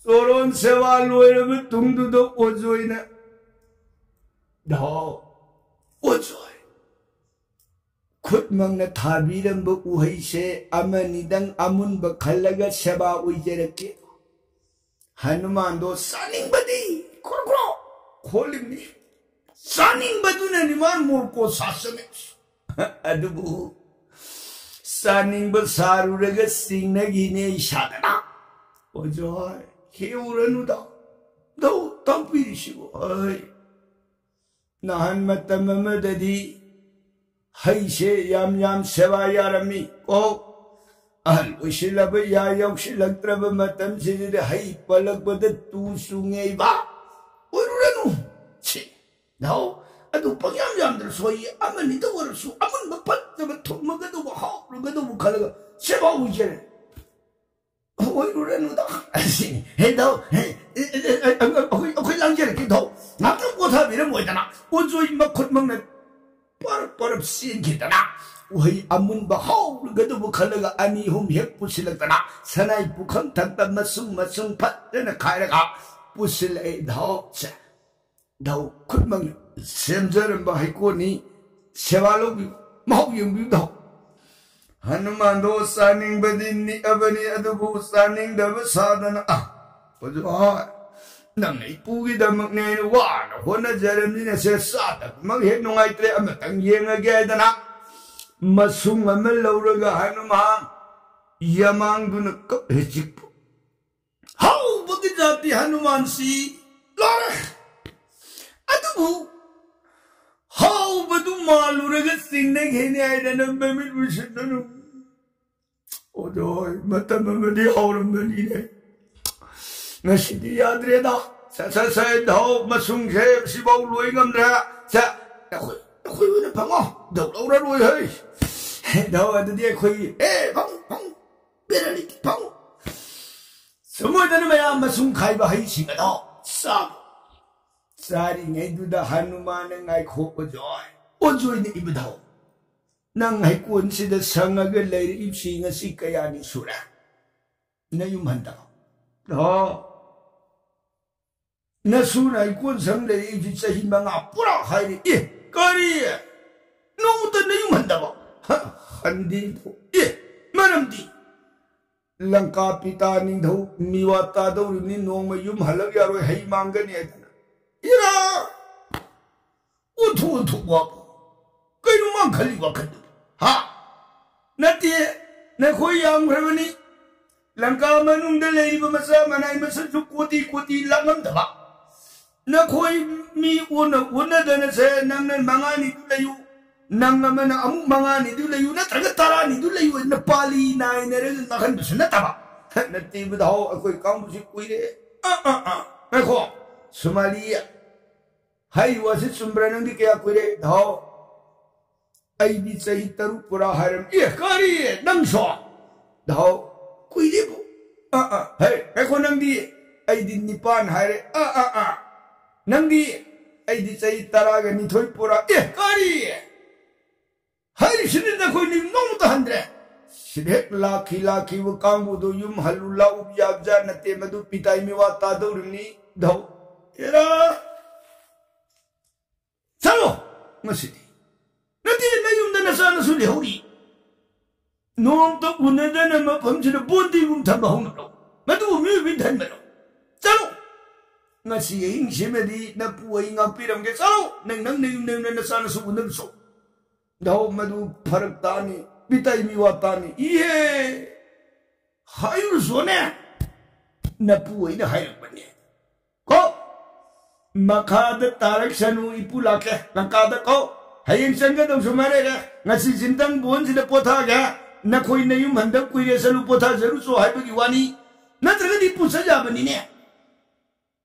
ꯆꯣꯔꯣꯟ ꯁꯦꯕꯥ ꯂꯣꯏꯔꯕ ꯇꯨꯡꯗꯨꯗ ꯑꯣꯖꯣꯏꯅ, "ꯙꯧ, ꯑꯣꯖꯣꯏ, ꯈꯨꯠꯃꯛꯅ ꯊꯥꯕꯤꯔꯝꯕ ꯎꯍꯩꯁꯦ ꯑꯃꯅꯤꯗꯪ ꯑꯃꯨꯟꯕ ꯈꯜꯂꯒ ꯁꯦꯕꯥ ꯑꯣꯏꯖꯔꯛꯀꯦ"꯫ ꯍꯅꯨꯃꯥꯟꯗꯣ ꯆꯥꯅꯤꯡꯕꯗꯤ ꯈ꯭ꯔꯣ ꯈ꯭ꯔꯣ ꯈꯣꯜꯂꯤꯕꯅꯤ꯫ ꯆꯥꯅꯤꯡꯕꯗꯨꯅꯅꯤ ꯃꯥ ꯃꯣꯔꯀꯣ ꯁꯥꯁꯅꯤ꯫ ꯑꯗꯨꯕꯨ ꯆꯥꯅꯤꯡꯕ ꯁꯥꯔꯨꯔꯒ ꯆꯤꯡꯅꯈꯤꯅꯦ ꯏꯁꯥꯗꯅ꯫ "ꯑꯣꯖꯣꯏ, ꯍꯦꯛꯎꯔꯅꯨꯗ, ꯙꯧ ꯇꯥꯛꯄꯤꯔꯤꯁꯤꯕꯨ, ꯍꯣꯏ꯫ ꯅꯍꯥꯟ ꯃꯇꯝ ꯑꯃꯗꯗꯤ ꯍꯩꯁꯦ ꯌꯥꯝ ꯌꯥꯝ ꯁꯦꯕꯥ ꯌꯥꯔꯝꯃꯤ꯫ ꯀꯣ, ꯑꯍꯜ ꯑꯣꯏꯁꯤꯜꯂꯕ, ꯌꯥ ꯌꯧꯁꯤꯜꯂꯛꯇ꯭ꯔꯕ ꯃꯇꯝꯁꯤꯗꯗꯤ ꯍꯩ ꯄꯜꯂꯛꯄꯗ ꯇꯨ ꯆꯨꯡꯉꯦꯕ꯫ ꯑꯣꯏꯔꯨꯔꯅꯨ꯫ ꯁꯤ, ꯙꯥꯎ, ꯑꯗꯨ ꯄꯪꯌꯥꯝ ꯌꯥꯝꯗ꯭ꯔꯁꯨ, ꯑꯩ ꯑꯃꯅꯤꯗ ꯑꯣꯏꯔꯁꯨ ꯑꯃꯨꯟꯕ ꯐꯖꯕ ꯊꯨꯝꯃꯒꯗꯧꯕ, ꯍꯥꯎꯔꯒꯗꯧꯕ ꯈꯜꯂꯒ ꯁꯦꯕꯥ ꯑꯣꯏꯖꯔꯦ꯫ ꯑꯣꯏꯔꯨꯔꯅꯨꯗ꯫ ꯑꯁꯤꯅꯤ꯫ ꯍꯦ, ꯙꯥꯎ, ꯍꯦ, ꯑꯦ, ꯑꯦ, ꯑꯦ, ꯑꯩꯈꯣꯏ, ꯑꯩꯈꯣꯏ ꯂꯥꯡꯖꯔꯛꯀꯦ, ꯙꯥꯎ꯫ ꯉꯥꯛꯇꯪ ꯄꯣꯊꯥꯕꯤꯔꯝꯃꯣꯏꯗꯅ꯫ ꯑꯣꯖꯣꯏ ꯃꯈꯨꯠꯃꯛꯅ ꯄꯔꯞ ꯄꯔꯞ ꯆꯦꯟꯈꯤꯗꯅ, ꯎꯍꯩ ꯑꯃꯨꯟꯕ ꯍꯥꯎꯔꯒꯗꯧꯕ ꯈꯜꯂꯒ ꯑꯅꯤ ꯑꯍꯨꯝ ꯍꯦꯛ ꯄꯨꯁꯤꯜꯂꯛꯇꯅ, ꯁꯅꯥꯏ ꯄꯨꯈꯝ ꯊꯛꯇ ꯃꯁꯨꯡ ꯃꯁꯨꯡ ꯐꯖꯅ ꯈꯥꯏꯔꯒ ꯄꯨꯁꯤꯜꯂꯛꯑꯦ, ꯙꯥꯎ꯫ ꯁꯦ, ꯙꯥꯎ, ꯈꯨꯠꯃꯛꯅ ꯁꯦꯝꯖꯔꯝꯕ ꯍꯩꯀꯣꯟꯅꯤ꯫ ꯁꯦꯕꯥ ꯂꯧꯕꯤꯌꯨ, ꯃꯍꯥꯎ ꯌꯦꯡꯕꯤꯌꯨ, ꯙꯥꯎ꯫ ꯍꯅꯨꯃꯥꯟꯗꯣ ꯆꯥꯅꯤꯡꯕꯗꯤ ꯅꯤꯛꯑꯕꯅꯤ, ꯑꯗꯨꯕꯨ ꯆꯥꯅꯤꯡꯗꯕ ꯁꯥꯗꯅ, "ꯑ, ꯑꯣꯖꯥ, ꯅꯪꯅ ꯏꯄꯨꯒꯤꯗꯃꯛꯅꯦ ꯍꯥꯏꯅ ꯋꯥꯅ ꯍꯣꯠꯅꯖꯔꯕꯅꯤꯅ ꯁꯦ ꯆꯥꯗꯕꯃꯛ ꯍꯦꯛ ꯅꯨꯡꯉꯥꯏꯇ꯭ꯔꯦ, ꯑꯃꯇꯪ ꯌꯦꯡꯉꯒꯦ" ꯍꯥꯏꯗꯅ ꯃꯁꯨꯡ ꯑꯃ ꯂꯧꯔꯒ ꯍꯅꯨꯃꯥꯟ ꯌꯥꯃꯥꯡꯗꯨꯅ ꯀꯞ ꯍꯦꯛ ꯆꯤꯛꯄ꯫ ꯍꯥꯎꯕꯒꯤ ꯖꯥꯇꯤ ꯍꯅꯨꯃꯥꯟꯁꯤ ꯂꯣꯏꯔꯦ꯫ ꯑꯗꯨꯕꯨ ꯍꯥꯎꯕꯗꯨ ꯃꯥꯜꯂꯨꯔꯒ ꯆꯤꯡꯅꯈꯤꯅꯤ ꯍꯥꯏꯗꯅ ꯃꯃꯤꯠ ꯎꯏꯁꯤꯟꯗꯅ, ꯑꯣꯖꯣꯏ, ꯃꯇꯝ ꯑꯃꯗꯤ ꯍꯥꯎꯔꯝꯕꯅꯤꯅꯦ꯫ ꯉꯁꯤꯗꯤ ꯌꯥꯗ꯭ꯔꯦꯗ꯫ ꯁꯦ, ꯁꯦ, ꯁꯦ, ꯙꯥꯎ, ꯃꯁꯨꯡꯁꯦ ꯁꯤꯐꯥꯎ ꯂꯣꯏ ꯉꯝꯗ꯭ꯔꯦ꯫ ꯁꯦ, ꯑꯩꯈꯣꯏ, ꯑꯩꯈꯣꯏ ꯑꯣꯏꯅ ꯐꯪꯉꯣ꯫ ꯙꯥꯎ ꯂꯧꯔꯔꯣꯏ ꯍꯩ꯫ ꯙꯥꯎ, ꯑꯗꯨꯗꯤ ꯑꯩꯈꯣꯏ, ꯑꯦ, ꯐꯪꯉꯨ, ꯐꯪꯉꯨ꯫ ꯕꯦꯔꯥꯅꯤ, ꯐꯪꯉꯨ꯫ ꯁꯨꯝ ꯑꯣꯏꯗꯅ ꯃꯌꯥꯝ ꯃꯁꯨꯡ ꯈꯥꯏꯕ ꯍꯩꯁꯤꯡ ꯑꯗꯣ ꯆꯥꯕ꯫ ꯆꯥꯔꯤꯉꯩꯗꯨꯗ ꯍꯅꯨꯃꯥꯟꯅ, "ꯉꯥꯏꯈꯣ ꯑꯣꯖꯣꯏ, ꯑꯣꯖꯣꯏꯅ ꯏꯕ ꯙꯥꯎ꯫ ꯅꯪ ꯍꯩꯀꯣꯟꯁꯤꯗ ꯁꯪꯉꯒ ꯂꯩꯔꯛꯏꯕꯁꯤ ꯉꯁꯤ ꯀꯌꯥꯅꯤ ꯁꯨꯔꯦ?" ꯅꯌꯨꯝ ꯍꯟꯗꯕ꯫ ꯍꯣ꯫ ꯅꯁꯨꯅ ꯍꯩꯀꯣꯟ ꯁꯪ ꯂꯩꯔꯛꯏꯁꯤ ꯆꯍꯤ ꯃꯉꯥ ꯄꯨꯔꯥ ꯍꯥꯏꯔꯤ꯫ ꯑꯦ, ꯀꯔꯤ? ꯅꯣꯡꯃꯇ ꯅꯌꯨꯝ ꯍꯟꯗꯕ? ꯍ, ꯍꯟꯗꯦ꯫ ꯑꯦ, ꯃꯔꯝꯗꯤ? ꯂꯪꯀꯥ ꯄꯤꯇꯥ ꯅꯤꯡꯊꯧ ꯃꯤꯋꯥ ꯇꯥꯗꯧꯔꯤꯕꯅꯤ, ꯅꯣꯡꯃ ꯌꯨꯝ ꯍꯜꯂꯛ ꯌꯥꯔꯣꯏ, ꯍꯩ ꯃꯥꯡꯒꯅꯤ ꯍꯥꯏꯗꯅ꯫ ꯏꯔꯥ! ꯑꯣꯟꯊꯣꯛ ꯑꯣꯟꯊꯣꯛ ꯋꯥꯕ꯫ ꯀꯩꯅꯣ ꯃꯥ ꯈꯜꯂꯤ ꯋꯥꯈꯜꯗꯨꯕꯨ? ꯍꯥ? ꯅꯠꯇꯦ, ꯅꯈꯣꯏ ꯌꯥꯝꯈ꯭ꯔꯕꯅꯤ꯫ ꯂꯪꯀꯥ ꯃꯅꯨꯡꯗ ꯂꯩꯔꯤꯕ ꯃꯆꯥ ꯃꯅꯥꯏ ꯃꯁꯛꯁꯨ ꯀꯣꯇꯤ ꯀꯣꯇꯤ ꯂꯥꯛꯂꯝꯗꯕ꯫ ꯅꯈꯣꯏ ꯃꯤ ꯑꯣꯟꯅ ꯑꯣꯟꯅꯗꯅꯁꯦ, ꯅꯪꯅ ꯃꯉꯥꯅꯤꯗꯨ ꯂꯩꯌꯨ, ꯅꯪ ꯑꯃꯅ ꯑꯃꯨꯛ ꯃꯉꯥꯅꯤꯗꯨ ꯂꯩꯌꯨ ꯅꯠꯇ꯭ꯔꯒ ꯇꯔꯥꯅꯤꯗꯨ ꯂꯩꯌꯨ ꯍꯥꯏꯅ ꯄꯥꯂꯤ ꯅꯥꯏꯅꯔꯒ ꯉꯥꯡꯍꯟꯕꯁꯨ ꯅꯠꯇꯕ꯫ ꯅꯠꯇꯦꯕ ꯙꯥꯎ, ꯑꯩꯈꯣꯏ ꯀꯥꯡꯕꯨꯁꯤ ꯀꯨꯏꯔꯦ꯫ ꯑꯥ, ꯑꯥ, ꯑꯥ꯫ ꯉꯥꯏꯈꯣ꯫ ꯁꯨꯃꯥꯂꯤ, ꯍꯥꯏꯔꯤꯕ ꯋꯥꯁꯤ ꯆꯨꯝꯕ꯭ꯔꯥ? ꯅꯪꯗꯤ ꯀꯌꯥ ꯀꯨꯏꯔꯦ? ꯙꯥꯎ, ꯑꯩꯗꯤ ꯆꯍꯤ ꯇꯔꯨꯛ ꯄꯨꯔꯥ ꯍꯥꯏꯔꯝ-, ꯑꯦ, ꯀꯔꯤ? ꯅꯪꯁꯨ? ꯙꯥꯎ, ꯀꯨꯏꯔꯦꯕꯨ꯫ ꯑꯥ, ꯑꯥ, ꯍꯩ, ꯉꯥꯏꯈꯣ, ꯅꯪꯗꯤ? ꯑꯩꯗꯤ ꯅꯤꯄꯥꯟ ꯍꯥꯏꯔꯦ꯫ ꯑꯥ, ꯑꯥ, ꯑꯥ꯫ ꯅꯪꯗꯤ? ꯑꯩꯗꯤ ꯆꯍꯤ ꯇꯔꯥꯒ ꯅꯤꯊꯣꯏ ꯄꯨꯔꯥ꯫ ꯑꯦ, ꯀꯔꯤ? ꯍꯥꯏꯔꯤꯁꯤꯅꯤ ꯅꯈꯣꯏꯅꯤ ꯅꯣꯡꯃꯇ ꯍꯟꯗ꯭ꯔꯦ꯫ ꯁꯤꯗ ꯍꯦꯛ ꯂꯥꯛꯈꯤ, ꯂꯥꯛꯈꯤꯕ ꯀꯥꯡꯕꯨꯗꯨ ꯌꯨꯝ ꯍꯜꯂꯨ ꯂꯥꯛꯎ ꯌꯥꯕꯖꯥꯠ ꯅꯠꯇꯦ, ꯃꯗꯨ ꯄꯤꯇꯥꯏ ꯃꯤꯋꯥ ꯇꯥꯗꯧꯔꯤꯕꯅꯤ꯫ ꯙꯥꯎ, ꯑꯦꯔꯥ, ꯆꯠꯂꯣ ꯉꯁꯤꯗꯤ꯫ ꯅꯠꯇꯦ, ꯅꯌꯨꯝꯗ ꯅꯆꯥ ꯅꯁꯨ ꯂꯩꯍꯧꯔꯤ꯫ ꯅꯣꯡꯃꯇ ꯎꯅꯗꯅ ꯃꯐꯝꯁꯤꯗ ꯕꯣꯟꯗꯤꯒꯨꯝ ꯊꯝꯕ ꯍꯧꯅꯔꯣ꯫ ꯃꯗꯨꯕꯨ ꯃꯤꯑꯣꯏꯕꯅ ꯊꯟꯕꯔꯣ? ꯆꯠꯂꯣ꯫ ꯉꯁꯤ ꯑꯍꯤꯡꯁꯤꯃꯗꯤ ꯅꯄꯨ ꯑꯩ ꯉꯥꯛꯄꯤꯔꯝꯒꯦ꯫ ꯆꯠꯂꯣ꯫ ꯅꯪ, ꯅꯪ ꯅꯌꯨꯝ, ꯅꯌꯨꯝꯗ ꯅꯆꯥ ꯅꯁꯨ ꯎꯅꯔꯨꯆꯣ꯫ ꯙꯥꯎ, ꯃꯗꯨ ꯐꯔꯛ ꯇꯥꯅꯤ꯫ ꯄꯤꯇꯥꯏ ꯃꯤꯋꯥ ꯇꯥꯅꯤ꯫ ꯏꯍꯦ! ꯍꯥꯏꯔꯨꯆꯣꯅꯦ꯫ ꯅꯄꯨ ꯑꯩꯅ ꯍꯥꯏꯔꯛꯄꯅꯦ꯫ ꯀꯣ, ꯃꯈꯥꯗ ꯇꯥꯔꯛꯁꯅꯨ, ꯏꯄꯨ ꯂꯥꯛꯀꯦ꯫ ꯂꯪꯀꯥꯗ ꯀꯣ, ꯍꯌꯦꯡ ꯆꯪꯒꯗꯧꯁꯨ ꯃꯥ ꯂꯩꯔꯦ꯫ ꯉꯁꯤ ꯆꯤꯟꯇꯪ ꯕꯣꯟꯁꯤꯗ ꯄꯣꯊꯥꯒꯦ꯫ ꯅꯈꯣꯏ ꯅꯌꯨꯝ ꯍꯟꯗꯛ ꯀꯨꯏꯔꯦ, ꯆꯠꯂꯨ ꯄꯣꯊꯥꯖꯔꯨꯆꯣ ꯍꯥꯏꯕꯒꯤ ꯋꯥꯅꯤ꯫ ꯅꯠꯇ꯭ꯔꯒꯗꯤ ꯏꯄꯨ ꯆꯠ ꯌꯥꯕꯅꯤꯅꯦ꯫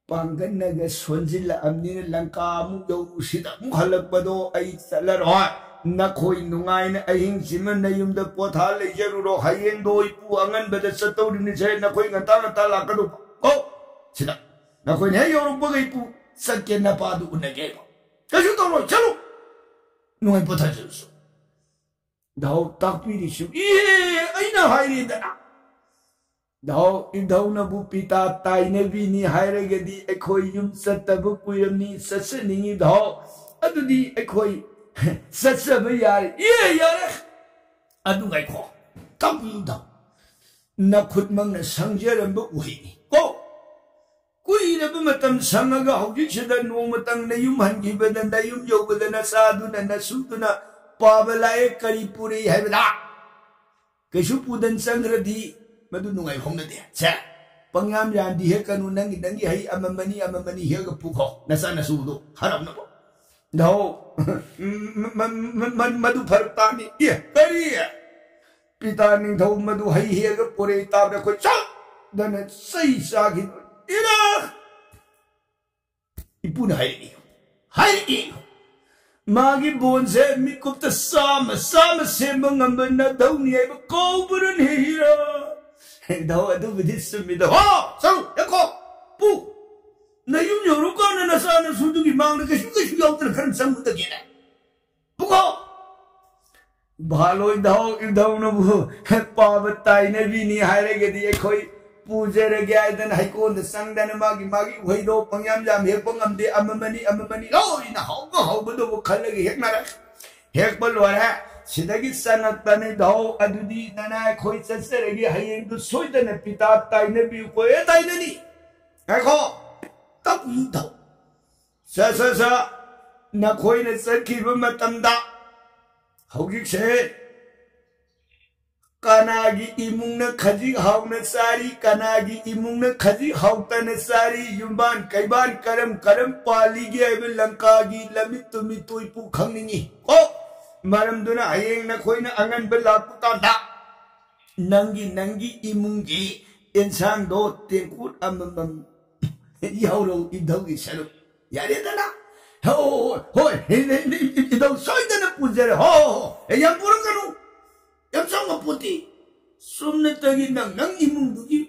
ꯄꯥꯡꯒꯟꯅꯒ ꯁꯣꯟꯖꯤꯜꯂꯛꯑꯕꯅꯤꯅ ꯂꯪꯀꯥ ꯑꯃꯨꯛ ꯌꯧꯔꯨꯁꯤꯗ ꯑꯃꯨꯛ ꯍꯜꯂꯛꯄꯗꯣ ꯑꯩ ꯆꯠꯂꯔꯣꯏ꯫ ꯅꯈꯣꯏ ꯅꯨꯡꯉꯥꯏꯅ ꯑꯍꯤꯡꯁꯤꯃ ꯅꯌꯨꯝꯗ ꯄꯣꯊꯥ ꯂꯩꯖꯔꯨꯔꯣ꯫ ꯍꯌꯦꯡꯗꯣ ꯏꯄꯨ ꯑꯉꯟꯕꯗ ꯆꯠꯇꯧꯔꯤꯕꯅꯤꯁꯦ, ꯅꯈꯣꯏ ꯉꯟꯇꯥ ꯉꯟꯇꯥ ꯂꯥꯛꯀꯗꯧꯕ꯫ ꯀꯣ, ꯁꯤꯗ꯫ ꯅꯈꯣꯏꯅ ꯍꯦꯛ ꯌꯧꯔꯛꯄꯒ ꯏꯄꯨ ꯆꯠꯀꯦ, ꯅꯄꯥꯗꯨ ꯎꯅꯒꯦ ꯍꯥꯏꯕ꯫ ꯀꯩꯁꯨ ꯇꯧꯔꯣꯏ, ꯆꯠꯂꯨ꯫ ꯅꯨꯡꯉꯥꯏ ꯄꯣꯊꯥꯖꯔꯨꯁꯨ꯫ ꯙꯥꯎ ꯇꯥꯛꯄꯤꯔꯤꯁꯨ, ꯏꯍꯦ, ꯑꯩꯅ ꯍꯥꯏꯔꯦꯗꯅ꯫ ꯙꯥꯎ, ꯏꯙꯧꯅꯕꯨ ꯄꯤꯇꯥ ꯇꯥꯏꯅꯕꯤꯅꯤ ꯍꯥꯏꯔꯒꯗꯤ ꯑꯩꯈꯣꯏ ꯌꯨꯝ ꯆꯠꯇꯕ ꯀꯨꯏꯔꯝꯅꯤ, ꯆꯠꯆꯅꯤꯡꯉꯤ ꯙꯥꯎ꯫ ꯑꯗꯨꯗꯤ ꯑꯩꯈꯣꯏ ꯆꯠꯆꯕ ꯌꯥꯔꯦ꯫ ꯏꯍꯦ, ꯌꯥꯔꯦ꯫ ꯑꯗꯨ ꯉꯥꯏꯈꯣ, ꯇꯥꯛꯄꯤꯌꯨ ꯙꯥꯎ꯫ ꯅꯈꯨꯠꯃꯛꯅ ꯁꯪꯖꯔꯝꯕ ꯎꯍꯩꯅꯤ ꯀꯣ꯫ ꯀꯨꯏꯔꯕ ꯃꯇꯝ ꯁꯪꯉꯒ ꯍꯧꯖꯤꯛꯁꯤꯗ ꯅꯣꯡꯃꯇꯪ ꯅꯌꯨꯝ ꯍꯟꯈꯤꯕꯗ, ꯅꯌꯨꯝ ꯌꯧꯕꯗ ꯅꯆꯥꯗꯨꯅ, ꯅꯁꯨꯗꯨꯅ ꯄꯥꯕ ꯂꯥꯏꯔꯤꯛ ꯀꯔꯤ ꯄꯨꯔꯛꯏ ꯍꯥꯏꯕꯗ ꯀꯩꯁꯨ ꯄꯨꯗꯅ ꯆꯪꯈ꯭ꯔꯗꯤ ꯃꯗꯨ ꯅꯨꯡꯉꯥꯏ ꯍꯧꯅꯗꯦ꯫ ꯁꯦ, ꯄꯪꯌꯥꯝ ꯌꯥꯝꯗꯤ ꯍꯦꯛꯀꯅꯨ, ꯅꯪꯒꯤ, ꯅꯪꯒꯤ ꯍꯩ ꯑꯃꯃꯅꯤ, ꯑꯃꯃꯅꯤ ꯍꯦꯛꯑꯒ ꯄꯨꯈꯣ, ꯅꯆꯥ ꯅꯁꯨꯗꯣ ꯍꯔꯥꯎꯅꯕ꯫ ꯙꯧ, ꯃ-, ꯃ-, ꯃ-, ꯃ-, ꯃꯗꯨ ꯐꯔꯛ ꯇꯥꯅꯤ꯫ ꯑꯦ, ꯀꯔꯤ? ꯄꯤꯇꯥ ꯅꯤꯡꯊꯧ ꯃꯗꯨ ꯍꯩ ꯍꯦꯛꯑꯒ ꯄꯣꯔꯩ ꯇꯥꯕꯗ ꯑꯩꯈꯣꯏ ꯆꯠꯗꯅ ꯆꯩ ꯆꯥꯈꯤꯕ꯫ ꯏꯔꯥ! ꯏꯄꯨꯅ ꯍꯥꯏꯔꯛꯏ, ꯍꯥꯏꯔꯛꯏ꯫ ꯃꯥꯒꯤ ꯕꯣꯟꯁꯦ ꯃꯤꯀꯨꯞꯇ ꯆꯥꯝꯃ, ꯆꯥꯝꯃ ꯁꯦꯝꯕ ꯉꯝꯕ ꯅꯙꯧꯅꯤ ꯍꯥꯏꯕ ꯀꯧꯕ꯭ꯔꯅꯦ ꯍꯤꯔꯥ? ꯙꯧ, ꯑꯗꯨꯕꯨꯗꯤ ꯆꯨꯝꯃꯤꯗ꯫ ꯍꯣ, ꯆꯠꯂꯨ, ꯍꯦꯛꯈꯣ, ꯄꯨ꯫ ꯅꯌꯨꯝ ꯌꯧꯔꯀꯥꯟꯗ ꯅꯆꯥ ꯅꯁꯨꯗꯨꯒꯤ ꯃꯥꯡꯗ ꯀꯩꯁꯨ ꯀꯩꯁꯨ ꯌꯥꯎꯗꯅ ꯈꯔ ꯆꯪꯉꯨꯗꯒꯦꯅꯦ꯫ ꯄꯨꯈꯣ꯫ ꯚꯥꯂꯣꯏ ꯙꯧ, ꯏꯙꯧꯅꯕꯨ ꯄꯥꯕ ꯇꯥꯏꯅꯕꯤꯅꯤ ꯍꯥꯏꯔꯒꯗꯤ ꯑꯩꯈꯣꯏ ꯄꯨꯖꯔꯒꯦ ꯍꯥꯏꯗꯅ ꯍꯩꯀꯣꯟꯗ ꯆꯪꯗꯅ ꯃꯥꯒꯤ, ꯃꯥꯒꯤ ꯎꯍꯩꯗꯣ ꯄꯪꯌꯥꯝ ꯌꯥꯝ ꯍꯦꯛꯄ ꯉꯝꯗꯦ, ꯑꯃꯃꯅꯤ, ꯑꯃꯃꯅꯤ, ꯂꯣꯏꯅ ꯍꯧꯕ ꯍꯧꯕꯗꯨꯕꯨ ꯈꯜꯂꯒ ꯍꯦꯛꯅꯔꯦ꯫ ꯍꯦꯛꯄ ꯂꯣꯏꯔꯦ꯫ ꯁꯤꯗꯒꯤ ꯆꯪꯉꯛꯄꯅꯤ ꯙꯧ, ꯑꯗꯨꯗꯤ ꯅꯅꯥ ꯑꯩꯈꯣꯏ ꯆꯠꯆꯔꯒꯦ, ꯍꯌꯦꯡꯗꯨ ꯁꯣꯏꯗꯅ ꯄꯤꯇꯥ ꯇꯥꯏꯅꯕꯤꯌꯨꯀꯣ꯫ ꯑꯦ, ꯇꯥꯏꯅꯅꯤ꯫ ꯉꯥꯏꯈꯣ꯫ ꯇꯞꯅ ꯙꯧ꯫ ꯁ, ꯁ, ꯁ, ꯅꯈꯣꯏꯅ ꯆꯠꯈꯤꯕ ꯃꯇꯝꯗ ꯍꯧꯖꯤꯛꯁꯦ ꯀꯅꯥꯒꯤ ꯏꯃꯨꯡꯅ ꯈꯖꯤꯛ ꯍꯥꯎꯅ ꯆꯥꯔꯤ, ꯀꯅꯥꯒꯤ ꯏꯃꯨꯡꯅ ꯈꯖꯤꯛ ꯍꯥꯎꯇꯅ ꯆꯥꯔꯤ, ꯌꯨꯝꯕꯥꯟ ꯀꯩꯕꯥꯟ ꯀꯔꯝ ꯀꯔꯝ ꯄꯥꯜꯂꯤꯒꯦ ꯍꯥꯏꯕ ꯂꯪꯀꯥꯒꯤ ꯂꯝꯃꯤꯠ ꯇꯨꯃꯤꯠ ꯇꯨ ꯏꯄꯨ ꯈꯪꯅꯤꯡꯉꯤ꯫ ꯀꯣ ꯃꯔꯝꯗꯨꯅ ꯍꯌꯦꯡ ꯅꯈꯣꯏꯅ ꯑꯉꯟꯕ ꯂꯥꯛꯄ ꯀꯥꯟꯗ ꯅꯪꯒꯤ, ꯅꯪꯒꯤ ꯏꯃꯨꯡꯒꯤ ꯏꯟꯁꯥꯡꯗꯣ ꯇꯦꯡꯀꯣꯠ ꯑꯃꯃꯝ ꯌꯥꯎꯔꯧ, ꯏꯙꯧꯒꯤ ꯁꯔꯨꯛ꯫ ꯌꯥꯔꯦꯗꯅ? ꯍꯣ, ꯍꯣ, ꯍꯣꯏ, ꯏꯙꯧ ꯁꯣꯏꯗꯅ ꯄꯨꯖꯔꯦ꯫ ꯍꯣ, ꯍꯣ, ꯍꯣ꯫ ꯑꯦ, ꯌꯥꯝ ꯄꯨꯔꯛꯀꯅꯨ꯫ ꯌꯥꯝ ꯆꯥꯎꯕ ꯄꯣꯠꯇꯤ꯫ ꯁꯨꯝꯅꯇꯒꯤ ꯅꯪ, ꯅꯪ ꯏꯃꯨꯡꯗꯨꯒꯤ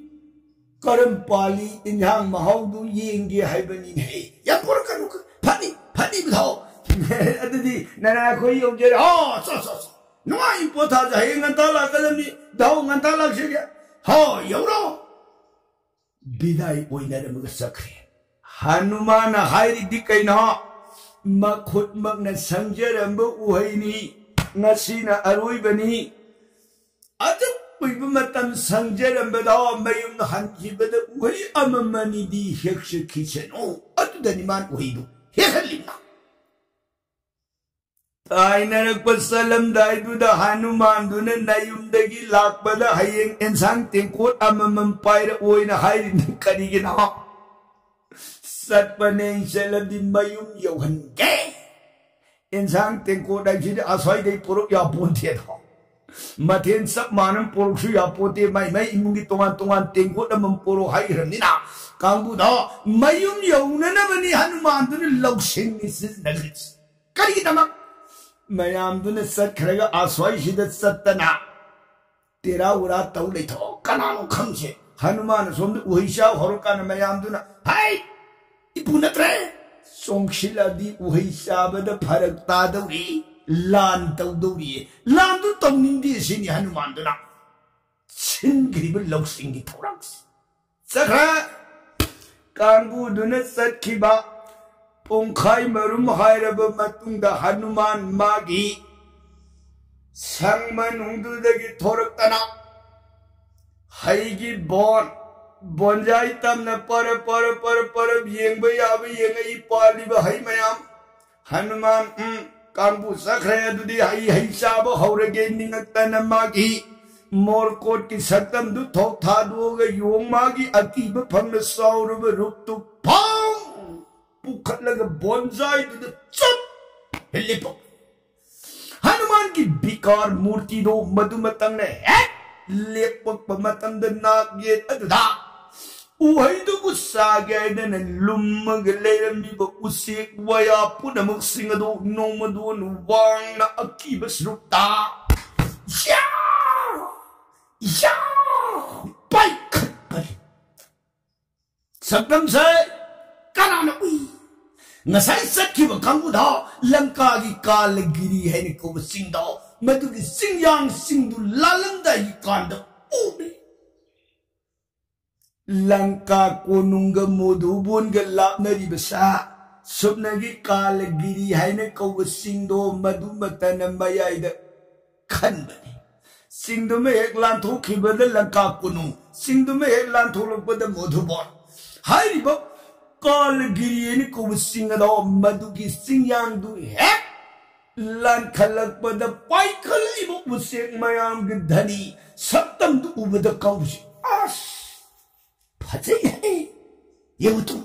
ꯀꯔꯝ ꯄꯥꯜꯂꯤ, ꯏꯟꯖꯥꯡ ꯃꯍꯥꯎꯗꯨ ꯌꯦꯡꯒꯦ ꯍꯥꯏꯕꯅꯤꯅꯦ꯫ ꯌꯥꯝ ꯄꯨꯔꯛꯀꯅꯨ꯫ ꯐꯅꯤ, ꯐꯅꯤ, ꯙꯧ꯫ ꯑꯗꯨꯗꯤ ꯅꯅꯥ ꯑꯩꯈꯣꯏ ꯌꯧꯖꯔꯦ꯫ ꯍꯣ, ꯆꯣ, ꯆꯣ, ꯆꯣ꯫ ꯅꯨꯡꯉꯥꯏ ꯄꯣꯊꯥꯖ, ꯍꯌꯦꯡ ꯉꯟꯇꯥ ꯂꯥꯛꯀꯗꯕꯅꯤ꯫ ꯙꯧ, ꯉꯟꯇꯥ ꯂꯥꯛꯆꯒꯦ꯫ ꯍꯣ, ꯌꯧꯔꯣ꯫ ꯕꯤꯗꯥꯏ ꯑꯣꯏꯅꯔꯝꯃꯒ ꯆꯠꯈ꯭ꯔꯦ꯫ ꯍꯅꯨꯃꯥꯟꯅ ꯍꯥꯏꯔꯤꯗꯤ ꯀꯩꯅꯣ? ꯃꯈꯨꯠꯃꯛꯅ ꯁꯪꯖꯔꯝꯕ ꯎꯍꯩꯅꯤ, ꯉꯁꯤꯅ ꯑꯔꯣꯏꯕꯅꯤ꯫ ꯑꯗꯨꯛ ꯀꯨꯏꯕ ꯃꯇꯝ ꯁꯪꯖꯔꯝꯕꯗꯣ ꯃꯌꯨꯝꯗ ꯍꯟꯈꯤꯕꯗ ꯎꯍꯩ ꯑꯃꯃꯅꯤꯗꯤ ꯍꯦꯛꯆꯈꯤꯁꯅꯨ꯫ ꯑꯗꯨꯗꯅꯤ ꯃꯥꯅ ꯎꯍꯩꯗꯨ ꯍꯦꯛꯍꯜꯂꯤꯕ꯫ ꯇꯥꯏꯅꯔꯛꯄ ꯆꯠꯂꯝꯗꯥꯏꯗꯨꯗ ꯍꯅꯨꯃꯥꯟꯗꯨꯅ ꯅꯌꯨꯝꯗꯒꯤ ꯂꯥꯛꯄꯗ ꯍꯌꯦꯡ ꯑꯦꯟꯁꯥꯡ ꯇꯦꯡꯀꯣꯠ ꯑꯃꯃꯝ ꯄꯥꯏꯔꯛꯑꯣꯏꯅ ꯍꯥꯏꯔꯤꯅꯤ꯫ ꯀꯔꯤꯒꯤꯅꯣ? ꯆꯠꯄꯅꯦ, ꯆꯠꯂꯗꯤ ꯃꯌꯨꯝ ꯌꯧꯍꯟꯒꯦ꯫ ꯑꯦꯟꯁꯥꯡ ꯇꯦꯡꯀꯣꯠ ꯍꯥꯏꯁꯤꯗꯤ ꯑꯁ꯭ꯋꯥꯏꯗꯩ ꯄꯣꯔꯛ ꯌꯥꯄꯣꯟꯇꯦꯗꯣ꯫ ꯃꯊꯦꯜ ꯆꯞ ꯃꯥꯟꯅ ꯄꯣꯔꯛꯁꯨ ꯌꯥꯄꯣꯟꯇꯦ, ꯃꯥꯏ ꯃꯥꯏ ꯏꯃꯨꯡꯒꯤ ꯇꯣꯉꯥꯟ ꯇꯣꯉꯥꯟ ꯇꯦꯡꯀꯣꯠ ꯑꯃꯃꯝ ꯄꯣꯔꯛ ꯍꯥꯏꯈ꯭ꯔꯕꯅꯤꯅ, ꯀꯥꯡꯕꯨꯗꯣ ꯃꯌꯨꯝ ꯌꯧꯅꯅꯕꯅꯤ ꯍꯅꯨꯃꯥꯟꯗꯨꯅ ꯂꯧꯁꯤꯡꯅꯤ ꯁꯤꯖꯤꯟꯅꯈ꯭ꯔꯤꯁꯤ꯫ ꯀꯔꯤꯒꯤꯗꯃꯛ? ꯃꯌꯥꯝꯗꯨꯅ ꯆꯠꯈ꯭ꯔꯒ ꯑꯁ꯭ꯋꯥꯏꯁꯤꯗ ꯆꯠꯇꯅ ꯇꯦꯔꯥ ꯎꯔꯥ ꯇꯧ ꯂꯩꯊꯣꯛ, ꯀꯅꯥꯅꯣ ꯈꯪꯁꯦ꯫ ꯍꯅꯨꯃꯥꯟ ꯑꯁꯣꯝꯗ ꯎꯍꯩ ꯆꯥꯕ ꯍꯧꯔꯀꯥꯟꯗ ꯃꯌꯥꯝꯗꯨꯅ, "ꯍꯩ, ꯏꯄꯨ ꯅꯠꯇ꯭ꯔꯦ, ꯆꯣꯡꯁꯤꯜꯂꯛꯑꯗꯤ ꯎꯍꯩ ꯆꯥꯕꯗ ꯐꯔꯛ ꯇꯥꯗꯧꯔꯤ, ꯂꯥꯟ ꯇꯧꯗꯧꯔꯤ, ꯂꯥꯟꯗꯨ ꯇꯧꯅꯤꯡꯗꯦ" ꯁꯤꯅꯤ ꯍꯅꯨꯃꯥꯟꯗꯨꯅ ꯁꯤꯟꯈ꯭ꯔꯤꯕ ꯂꯧꯁꯤꯡꯒꯤ ꯊꯧꯔꯥꯡꯁꯤ꯫ ꯆꯠꯈ꯭ꯔꯦ꯫ ꯀꯥꯡꯕꯨꯗꯨꯅ ꯆꯠꯈꯤꯕ ꯄꯨꯡꯈꯥꯏ ꯃꯔꯨꯝ ꯍꯥꯏꯔꯕ ꯃꯇꯨꯡꯗ ꯍꯅꯨꯃꯥꯟ ꯃꯥꯒꯤ ꯁꯪ ꯃꯅꯨꯡꯗꯨꯗꯒꯤ ꯊꯣꯔꯛꯇꯅ ꯍꯩꯒꯤ ꯕꯣꯟ, ꯕꯣꯟꯖꯥꯏ ꯇꯝꯅ ꯄꯔꯞ ꯄꯔꯞ ꯄꯔꯞ ꯄꯔꯞ ꯌꯦꯡꯕ ꯌꯥꯕ ꯌꯦꯡꯉꯛꯏ ꯄꯥꯜꯂꯤꯕ ꯍꯩ ꯃꯌꯥꯝ꯫ ꯍꯅꯨꯃꯥꯟ, ꯎꯝ, ꯀꯥꯡꯕꯨ ꯆꯠꯈ꯭ꯔꯦ, ꯑꯗꯨꯗꯤ ꯑꯩ ꯍꯩ ꯆꯥꯕ ꯍꯧꯔꯒꯦ꯫ ꯅꯤꯡꯉꯛꯇꯅ ꯃꯥꯒꯤ ꯃꯣꯔꯀꯣꯠꯀꯤ ꯁꯛꯇꯝꯗꯨ ꯊꯣꯛ ꯊꯥꯗꯣꯛꯑꯒ ꯌꯣꯡ ꯃꯥꯒꯤ ꯑꯀꯤꯕ ꯐꯪꯅ ꯆꯥꯎꯔꯕ ꯔꯨꯞꯇꯨ ꯐꯥꯎ ꯄꯨꯈꯠꯂꯒ ꯕꯣꯟꯖꯥꯏꯗꯨꯗ ꯆꯞ ꯂꯦꯞꯄ꯫ ꯍꯅꯨꯃꯥꯟꯒꯤ ꯕꯤꯀꯥꯔ ꯃꯨꯔꯇꯤꯗꯣ ꯃꯗꯨ ꯃꯇꯝꯅ ꯍꯦꯛ ꯂꯦꯞꯄꯛꯄ ꯃꯇꯝꯗ ꯅꯥꯛ ꯌꯦꯠ ꯑꯗꯨꯗ ꯎꯍꯩꯗꯨꯕꯨ ꯆꯥꯒꯦ ꯍꯥꯏꯗꯅ ꯂꯨꯝꯃꯒ ꯂꯩꯔꯝꯂꯤꯕ ꯎꯆꯦꯛ ꯋꯥꯌꯥ ꯄꯨꯝꯅꯃꯛꯁꯤꯡ ꯑꯗꯨ ꯅꯣꯡꯃꯗꯣꯟ ꯋꯥꯡꯅ ꯑꯀꯤꯕ ꯁꯔꯨꯛꯇ ꯌꯥ! ꯌꯥ! ꯄꯥꯏꯈꯠꯄꯅꯤ꯫ ꯁꯛꯇꯝꯁꯦ ꯀꯅꯥꯅ ꯎꯏ? ꯉꯁꯥꯏ ꯆꯠꯈꯤꯕ ꯀꯥꯡꯕꯨꯗꯣ ꯂꯪꯀꯥꯒꯤ ꯀꯥꯂꯒꯤꯔꯤ ꯍꯥꯏꯅ ꯀꯧꯕ ꯆꯤꯡꯗꯣ, ꯃꯗꯨꯒꯤ ꯆꯤꯡꯌꯥꯡꯁꯤꯡꯗꯨ ꯂꯥꯜꯂꯝꯗꯥꯏꯒꯤ ꯀꯥꯟꯗ ꯎꯔꯦ꯫ ꯂꯪꯀꯥ ꯀꯣꯅꯨꯡꯒ ꯃꯣꯙꯨꯕꯣꯟꯒ ꯂꯥꯞꯅꯔꯤꯕ ꯁꯥ, ꯁꯨꯞꯅꯒꯤ ꯀꯥꯂꯒꯤꯔꯤ ꯍꯥꯏꯅ ꯀꯧꯕ ꯆꯤꯡꯗꯣ ꯃꯗꯨꯃꯛꯇꯅ ꯃꯌꯥꯏꯗ ꯈꯟꯕꯅꯤ꯫ ꯆꯤꯡꯗꯨꯃ ꯍꯦꯛ ꯂꯥꯟꯊꯣꯛꯈꯤꯕꯗ ꯂꯪꯀꯥ ꯀꯣꯅꯨꯡ, ꯆꯤꯡꯗꯨꯃ ꯍꯦꯛ ꯂꯥꯟꯊꯣꯛꯂꯛꯄꯗ ꯃꯣꯙꯨꯕꯣꯟ꯫ ꯍꯥꯏꯔꯤꯕ ꯀꯥꯂꯒꯤꯔꯤ ꯍꯥꯏꯅ ꯀꯧꯕ ꯆꯤꯡ ꯑꯗꯣ ꯃꯗꯨꯒꯤ ꯆꯤꯡꯌꯥꯡꯗꯨ ꯍꯦꯛ ꯂꯥꯟꯈꯠꯂꯛꯄꯗ ꯄꯥꯏꯈꯠꯂꯤꯕ ꯎꯆꯦꯛ ꯃꯌꯥꯝꯒꯤ ꯙꯅꯤ ꯁꯛꯇꯝꯗꯨ ꯎꯕꯗ ꯀꯥꯡꯕꯨꯁꯤ, "ꯑꯁ, ꯐꯖꯩꯍꯦ! ꯌꯦꯡꯉꯨ ꯇꯨ,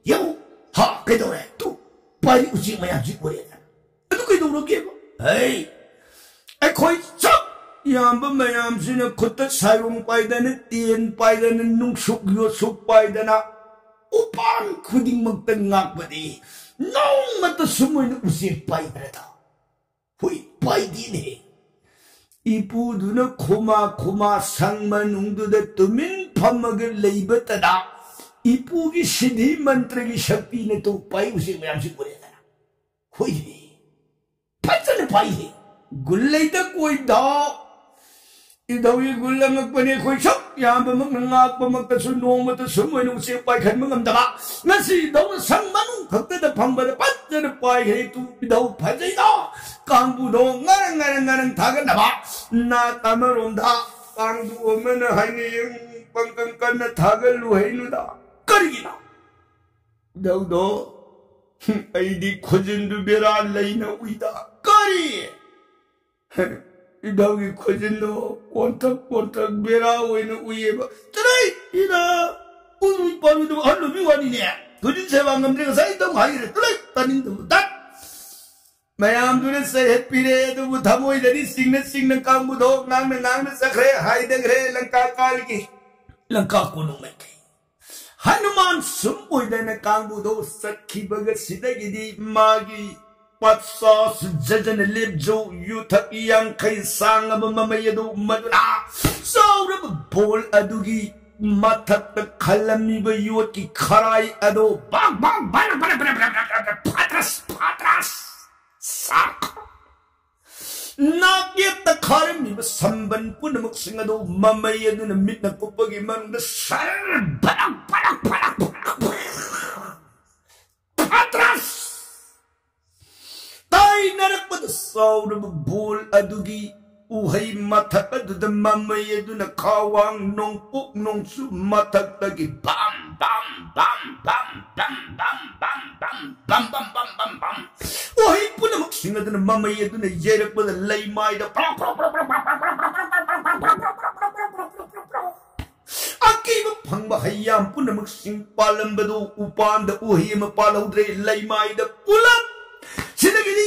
ꯌꯦꯡꯉꯨ! ꯍꯥ, ꯀꯩꯗꯧꯔꯦ? ꯇꯨ, ꯄꯥꯏꯔꯤ ꯎꯆꯦꯛ ꯃꯌꯥꯝꯁꯤ ꯎꯔꯦꯗꯅ꯫ ꯇꯧꯔꯒꯦꯕ꯫ ꯍꯩ, ꯑꯩꯈꯣꯏ ꯆꯞ ꯌꯥꯝꯕ ꯃꯌꯥꯝꯁꯤꯅ ꯈꯨꯠꯇ ꯁꯥꯏꯔꯣꯡ ꯄꯥꯏꯗꯅ, ꯇꯦꯟ ꯄꯥꯏꯗꯅ, ꯅꯨꯡꯁꯨꯛ ꯌꯣꯠꯁꯨꯛ ꯄꯥꯏꯗꯅ, ꯎꯄꯥꯟ ꯈꯨꯗꯤꯡꯃꯛꯇ ꯉꯥꯛꯄꯗꯤ ꯅꯣꯡꯃꯇ ꯁꯨꯝ ꯑꯣꯏꯅ ꯎꯆꯦꯛ ꯄꯥꯏꯗ꯭ꯔꯗ꯫ ꯍꯨꯏ ꯄꯥꯏꯗꯦꯅꯦ꯫ ꯏꯄꯨꯗꯨꯅ ꯈꯨꯃꯥ ꯈꯨꯃꯥ ꯁꯪ ꯃꯅꯨꯡꯗꯨꯗ ꯇꯨꯃꯤꯟ ꯐꯝꯃꯒ ꯂꯩꯕꯇꯗ ꯏꯄꯨꯒꯤ ꯁꯤꯗꯤ ꯃꯟꯇ꯭ꯔꯒꯤ ꯁꯛꯇꯤꯅ ꯇꯨ ꯄꯥꯏ ꯎꯆꯦꯛ ꯃꯌꯥꯝꯁꯤ ꯎꯔꯦꯗꯅ꯫ ꯍꯨꯏ ꯐꯖꯅ ꯄꯥꯏꯍꯦ꯫ ꯒꯨꯜ ꯂꯩꯇ ꯀꯣꯏꯗ꯫ ꯏꯙꯧꯒꯤ ꯒꯨꯜ ꯑꯉꯛꯄꯅꯤ꯫ ꯑꯩꯈꯣꯏ ꯁꯛ ꯌꯥꯝꯕꯃꯛꯅ ꯉꯥꯛꯄꯃꯛꯇꯁꯨ ꯅꯣꯡꯃꯇ ꯁꯨꯝ ꯑꯣꯏꯅ ꯎꯆꯦꯛ ꯄꯥꯏꯈꯟꯕ ꯉꯝꯗꯕ꯫ ꯉꯁꯤ ꯏꯙꯧꯅ ꯁꯪ ꯃꯅꯨꯡ ꯈꯛꯇꯗ ꯐꯝꯕꯗ ꯐꯖꯅ ꯄꯥꯏꯈ꯭ꯔꯦ꯫ ꯇꯨ ꯏꯙꯧ ꯐꯖꯩꯗꯣ꯫ ꯀꯥꯡꯕꯨꯗꯣ ꯉꯔꯪ ꯉꯔꯪ ꯉꯔꯪ ꯊꯥꯒꯠꯅꯕ꯫ ꯅꯥꯠ ꯑꯃꯔꯣꯝꯗ ꯀꯥꯡꯕꯨ ꯑꯃꯅ ꯍꯥꯏꯅꯩ, "ꯄꯪꯀꯪ ꯀꯟꯅ ꯊꯥꯒꯠꯂꯨ ꯍꯩꯅꯨꯗ"꯫ ꯀꯔꯤꯒꯤꯅꯣ? ꯏꯙꯧꯗꯣ, "ꯑꯩꯗꯤ ꯈꯨꯖꯤꯟꯗꯨ ꯕꯦꯔꯥ ꯂꯩꯅ ꯎꯏꯗ"꯫ ꯀꯔꯤ? ꯏꯙꯧꯒꯤ ꯈꯨꯖꯤꯟꯗꯣ ꯀꯣꯟꯊꯛ ꯀꯣꯟꯊꯛ ꯕꯦꯔꯥ ꯑꯣꯏꯅ ꯎꯏꯌꯦꯕ꯫ ꯆꯠꯂꯣꯍꯦ, ꯏꯔꯥ, ꯎꯔꯨꯏ ꯄꯥꯔꯨꯏꯗꯕ ꯑꯍꯜ ꯑꯣꯏꯕꯒꯤ ꯋꯥꯅꯤꯅꯦ꯫ ꯈꯨꯖꯤꯟ ꯁꯦꯕꯥ ꯉꯝꯗ꯭ꯔꯦ, ꯉꯁꯥꯏ ꯏꯙꯧ ꯍꯥꯏꯈ꯭ꯔꯦ꯫ ꯆꯠꯂꯣꯍꯦ, ꯇꯥꯅꯤꯡꯗꯕ꯫ ꯇꯠ! ꯃꯌꯥꯝꯗꯨꯅ ꯆꯩꯍꯠꯄꯤꯔꯦ, ꯑꯗꯨꯕꯨ ꯊꯃꯣꯏꯗꯗꯤ ꯆꯤꯡꯅ ꯆꯤꯡꯅ ꯀꯥꯡꯕꯨꯗꯣ ꯉꯥꯡꯅ ꯉꯥꯡꯅ ꯆꯠꯈ꯭ꯔꯦ, ꯍꯥꯏꯗꯈ꯭ꯔꯦ ꯂꯪꯀꯥ ꯀꯥꯜꯒꯤ꯫ ꯂꯪꯀꯥ ꯀꯣꯅꯨꯡ ꯃꯥꯏꯀꯩ꯫ ꯍꯅꯨꯃꯥꯟ ꯁꯨꯝ ꯑꯣꯏꯗꯅ ꯀꯥꯡꯕꯨꯗꯣ ꯆꯠꯈꯤꯕꯒ ꯁꯤꯗꯒꯤꯗꯤ ꯃꯥꯒꯤ ꯄꯆꯥꯁ ꯖꯖꯅ ꯂꯦꯞꯖꯧ ꯌꯨꯊꯛ ꯌꯥꯡꯈꯩ ꯁꯥꯡꯉꯕ ꯃꯃꯩ ꯑꯗꯨ ꯃꯗꯨꯅ ꯆꯥꯎꯔꯕ ꯕꯣꯜ ꯑꯗꯨꯒꯤ ꯃꯊꯛꯇ ꯈꯜꯂꯝꯃꯤꯕ ꯌꯣꯠꯀꯤ ꯈꯔꯥꯏ ꯑꯗꯨ ꯕꯥꯛ ꯕꯥꯛ ꯕꯔꯛ ꯕꯔꯛ ꯕꯔꯛ ꯕꯔꯛ ꯕꯔꯛ ꯕꯔꯛ ꯐꯥꯗ꯭ꯔꯁ ꯐꯥꯗ꯭ꯔꯁ ꯁꯥꯛ ꯅꯥꯛꯌꯦꯠꯇ ꯈꯥꯔꯝꯃꯤꯕ ꯁꯝꯕꯟ ꯄꯨꯝꯅꯃꯛꯁꯤꯡ ꯑꯗꯨ ꯃꯃꯩ ꯑꯗꯨꯅ ꯃꯤꯠꯅ ꯀꯨꯞꯄꯒꯤ ꯃꯅꯨꯡꯗ ꯁꯔ ꯕꯔꯛ ꯕꯔꯛ ꯕꯔꯛ ꯕꯔꯛ ꯕꯔꯛ ꯐꯥꯗ꯭ꯔꯁ ꯇꯥꯏꯅꯔꯛꯄꯗ ꯆꯥꯎꯔꯕ ꯕꯣꯜ ꯑꯗꯨꯒꯤ ꯎꯍꯩ ꯃꯊꯛ ꯑꯗꯨꯗ ꯃꯃꯩ ꯑꯗꯨꯅ ꯈꯥꯋꯥꯡ ꯅꯣꯡꯄꯣꯛ ꯅꯣꯡꯆꯨꯞ ꯃꯊꯛꯇꯒꯤ ꯕꯝ ꯕꯝ ꯕꯝ ꯕꯝ ꯕꯝ ꯕꯝ ꯕꯝ ꯕꯝ ꯕꯝ ꯕꯝ ꯕꯝ ꯕꯝ ꯕꯝ ꯎꯍꯩ ꯄꯨꯝꯅꯃꯛꯁꯤꯡ ꯑꯗꯨꯅ ꯃꯃꯩ ꯑꯗꯨꯅ ꯌꯩꯔꯛꯄꯗ ꯂꯩꯃꯥꯏꯗ ꯄ꯭ꯔꯣꯛ ꯄ꯭ꯔꯣꯛ ꯄ꯭ꯔꯣꯛ ꯑꯀꯤꯕ ꯐꯪꯕ ꯍꯩꯌꯥꯝ ꯄꯨꯝꯅꯃꯛꯁꯤꯡ ꯄꯥꯜꯂꯝꯕꯗꯨ ꯎꯄꯥꯟꯗ ꯎꯍꯩ ꯑꯃ ꯄꯥꯜꯍꯧꯗ꯭ꯔꯦ, ꯂꯩꯃꯥꯏꯗ ꯄꯨꯂꯞ꯫ ꯁꯤꯗꯒꯤꯗꯤ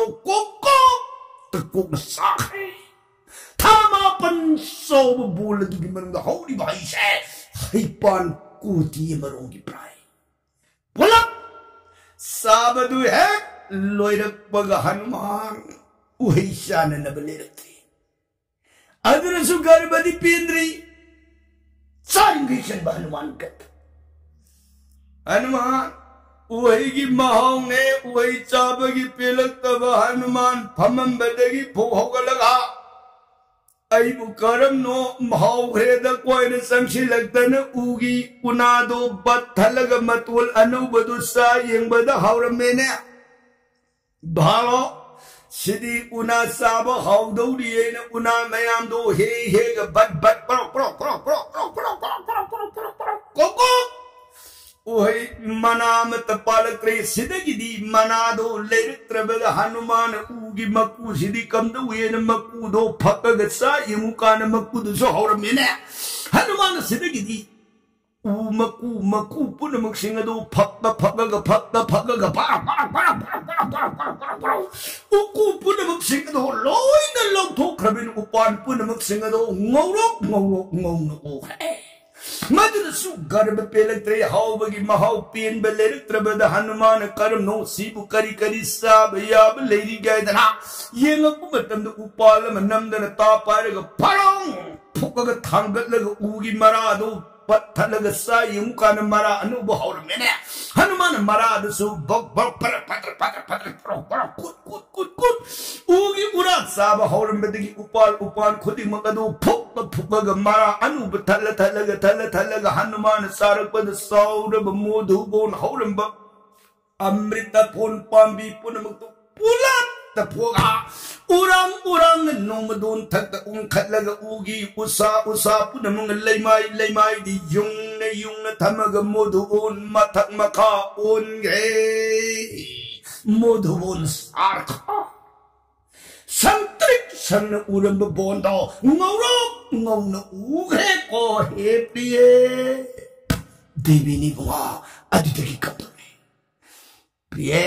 ꯃꯅꯥꯗꯣ ꯀꯣꯛ ꯀꯣꯛ ꯀꯣꯛꯅ ꯆꯥꯈ꯭ꯔꯦ꯫ ꯊꯥ ꯃꯥꯄꯟ ꯆꯥꯎꯕ ꯕꯣꯜ ꯑꯗꯨꯒꯤ ꯃꯅꯨꯡꯗ ꯍꯧꯔꯤꯕ ꯍꯩꯁꯦ ꯍꯩꯄꯥꯟ ꯀꯣꯇꯤ ꯑꯃꯔꯣꯝꯒꯤ ꯄ꯭ꯔꯥꯏ꯫ ꯄꯨꯂꯞ ꯆꯥꯕꯗꯨ ꯍꯦꯛ ꯂꯣꯏꯔꯛꯄꯒ ꯍꯅꯨꯃꯥꯟ ꯎꯍꯩ ꯆꯥꯅꯅꯕ ꯂꯩꯔꯛꯇ꯭ꯔꯦ꯫ ꯑꯗꯨꯅꯁꯨ ꯒꯔꯕꯗꯤ ꯄꯦꯟꯗ꯭ꯔꯤ꯫ ꯆꯥꯔꯤꯡꯈꯩ ꯆꯟꯕ ꯍꯅꯨꯃꯥꯟ ꯀꯠ ꯍꯅꯨꯃꯥꯟ ꯎꯍꯩꯒꯤ ꯃꯍꯥꯎꯅꯦ, ꯎꯍꯩ ꯆꯥꯕꯒꯤ ꯄꯦꯜꯂꯛꯇꯕ ꯍꯅꯨꯃꯥꯟ ꯐꯝꯃꯝꯕꯗꯒꯤ ꯐꯨꯛ ꯍꯧꯒꯠꯂꯒ ꯑꯩꯕꯨ ꯀꯔꯝꯅꯣ ꯃꯍꯥꯎꯈ꯭ꯔꯦꯗ ꯀꯣꯏꯅ ꯆꯪꯁꯤꯜꯂꯛꯇꯅ ꯎꯒꯤ ꯎꯅꯥꯗꯣ ꯕꯠꯊꯜꯂꯒ ꯃꯇꯣꯜ ꯑꯅꯧꯕꯗꯨ ꯆꯥ ꯌꯦꯡꯕꯗ ꯍꯥꯎꯔꯝꯃꯦꯅꯦ꯫ ꯚꯥꯂꯣ, ꯁꯤꯗꯤ ꯎꯅꯥ ꯆꯥꯕ ꯍꯥꯎꯗꯧꯔꯤꯌꯦꯅ ꯎꯅꯥ ꯃꯌꯥꯝꯗꯣ ꯍꯦ ꯍꯦꯒ ꯕꯠ ꯕꯠ ꯄ꯭ꯔꯣꯛ ꯄ꯭ꯔꯣꯛ ꯄ꯭ꯔꯣꯛ ꯄ꯭ꯔꯣꯛ ꯀꯣꯛ ꯀꯣꯛ꯫ ꯎꯍꯩ ꯃꯅꯥ ꯑꯃꯠꯇ ꯄꯥꯜꯂꯛꯇ꯭ꯔꯦ꯫ ꯁꯤꯗꯒꯤꯗꯤ ꯃꯅꯥꯗꯣ ꯂꯩꯔꯛꯇ꯭ꯔꯕꯗ ꯍꯅꯨꯃꯥꯟꯅ ꯎꯒꯤ ꯃꯀꯨꯁꯤꯗꯤ ꯀꯝꯗꯧꯋꯦꯅ ꯃꯀꯨꯗꯣ ꯐꯛꯑꯒ ꯆꯥ ꯌꯦꯡꯉꯨꯀꯥꯟꯗ ꯃꯀꯨꯗꯨꯁꯨ ꯍꯧꯔꯝꯃꯦꯅꯦ꯫ ꯍꯅꯨꯃꯥꯟꯅ ꯁꯤꯗꯒꯤꯗꯤ ꯎ ꯃꯀꯨ ꯃꯀꯨ ꯄꯨꯝꯅꯃꯛꯁꯤꯡ ꯑꯗꯨ ꯐꯛꯇ ꯐꯛꯂꯒ ꯐꯛꯇ ꯐꯛꯂꯒ ꯄꯔ ꯄꯔ ꯄꯔ ꯄꯔ ꯄꯔ ꯄꯔ ꯄꯔ ꯄꯔ ꯄꯔ ꯄꯔ ꯎꯀꯨ ꯄꯨꯝꯅꯃꯛꯁꯤꯡ ꯑꯗꯨ ꯂꯣꯏꯅ ꯂꯧꯊꯣꯛꯈ꯭ꯔꯕꯅꯤꯅ ꯎꯄꯥꯟ ꯄꯨꯝꯅꯃꯛꯁꯤꯡ ꯑꯗꯨ ꯉꯧꯔꯣꯛ ꯉꯧꯔꯣꯛ ꯉꯧꯅ ꯎꯈ꯭ꯔꯦ꯫ ꯃꯗꯨꯗꯁꯨ ꯒꯔꯕ ꯄꯦꯜꯂꯛꯇ꯭ꯔꯦ, ꯍꯥꯎꯕꯒꯤ ꯃꯍꯥꯎ ꯄꯦꯟꯕ ꯂꯩꯔꯛꯇ꯭ꯔꯕꯗ ꯍꯅꯨꯃꯥꯟꯅ ꯀꯔꯝꯅꯣ ꯁꯤꯕꯨ, ꯀꯔꯤ ꯀꯔꯤ ꯆꯥꯕ ꯌꯥꯕ ꯂꯩꯔꯤꯒꯦ ꯍꯥꯏꯗꯅ ꯌꯦꯡꯉꯛꯄ ꯃꯇꯝꯗ ꯎꯄꯥꯜ ꯑꯃ ꯅꯝꯗꯅ ꯇꯥ ꯄꯥꯏꯔꯒ ꯐꯔꯥꯎ ꯐꯨꯛꯑꯒ ꯊꯥꯡꯒꯠꯂꯒ ꯎꯒꯤ ꯃꯔꯥꯗꯨ ꯄꯠꯊꯠꯂꯒ ꯆꯥ ꯌꯦꯡꯉꯨ ꯀꯥꯟꯗ ꯃꯔꯥ ꯑꯅꯧꯕ ꯍꯧꯔꯝꯃꯦꯅꯦ꯫ ꯍꯅꯨꯃꯥꯟꯅ ꯃꯔꯥꯗꯨꯁꯨ ꯕꯛ ꯕꯛ ꯄꯔꯛ ꯄꯇ꯭ꯔꯛ ꯄꯇ꯭ꯔꯛ ꯄꯇ꯭ꯔꯛ ꯄꯔꯛ ꯄꯔꯛ ꯀꯨꯠ ꯀꯨꯠ ꯀꯨꯠ ꯀꯨꯠ ꯎꯒꯤ ꯎꯔꯥ ꯆꯥꯕ ꯍꯧꯔꯝꯕꯗꯒꯤ ꯎꯄꯥꯜ ꯎꯄꯥꯜ ꯈꯨꯗꯤꯡꯃꯛ ꯑꯗꯨ ꯐꯨꯛꯂ ꯐꯨꯛꯂꯒ ꯃꯔꯥ ꯑꯅꯧꯕ ꯊꯠꯂ ꯊꯠꯂꯒ ꯊꯠꯂ ꯊꯠꯂꯒ ꯍꯅꯨꯃꯥꯟꯅ ꯆꯥꯔꯛꯄꯗ ꯆꯥꯎꯔꯕ ꯃꯣꯙꯨꯕꯣꯟ ꯍꯧꯔꯝꯕ ꯑꯃ꯭ꯔꯤꯇ ꯐꯣꯟ ꯄꯥꯝꯕꯤ ꯄꯨꯝꯅꯃꯛꯇꯨ ꯄꯨꯂꯞꯇ ꯐꯨꯛꯑꯒ ꯎꯔꯥꯡ ꯎꯔꯥꯡꯅ ꯅꯣꯡꯃꯗꯣꯟ ꯊꯛꯇ ꯎꯪꯈꯠꯂꯒ ꯎꯒꯤ ꯎꯁꯥ ꯎꯁꯥ ꯄꯨꯝꯅꯃꯛ ꯂꯩꯃꯥꯏ ꯂꯩꯃꯥꯏꯗꯤ ꯌꯨꯡꯅ ꯌꯨꯡꯅ ꯊꯝꯃꯒ ꯃꯣꯙꯨꯕꯣꯟ ꯃꯊꯛ ꯃꯈꯥ ꯑꯣꯟꯈ꯭ꯔꯦ꯫ ꯃꯣꯙꯨꯕꯣꯟ ꯁꯥꯔꯈ ꯁꯪꯇ꯭ꯔꯤꯛ ꯁꯪꯅ ꯎꯔꯝꯕ ꯕꯣꯟꯗꯣ ꯉꯧꯔꯣꯛ ꯉꯧꯅ ꯎꯈ꯭ꯔꯦꯀꯣ ꯍꯦ ꯄ꯭ꯔꯤꯌꯦ꯫ ꯗꯦꯕꯤꯅꯤ ꯏꯕꯨꯡꯉꯣ ꯑꯗꯨꯗꯒꯤ ꯀꯞꯇꯣꯔꯦ꯫ ꯄ꯭ꯔꯤꯌꯦ,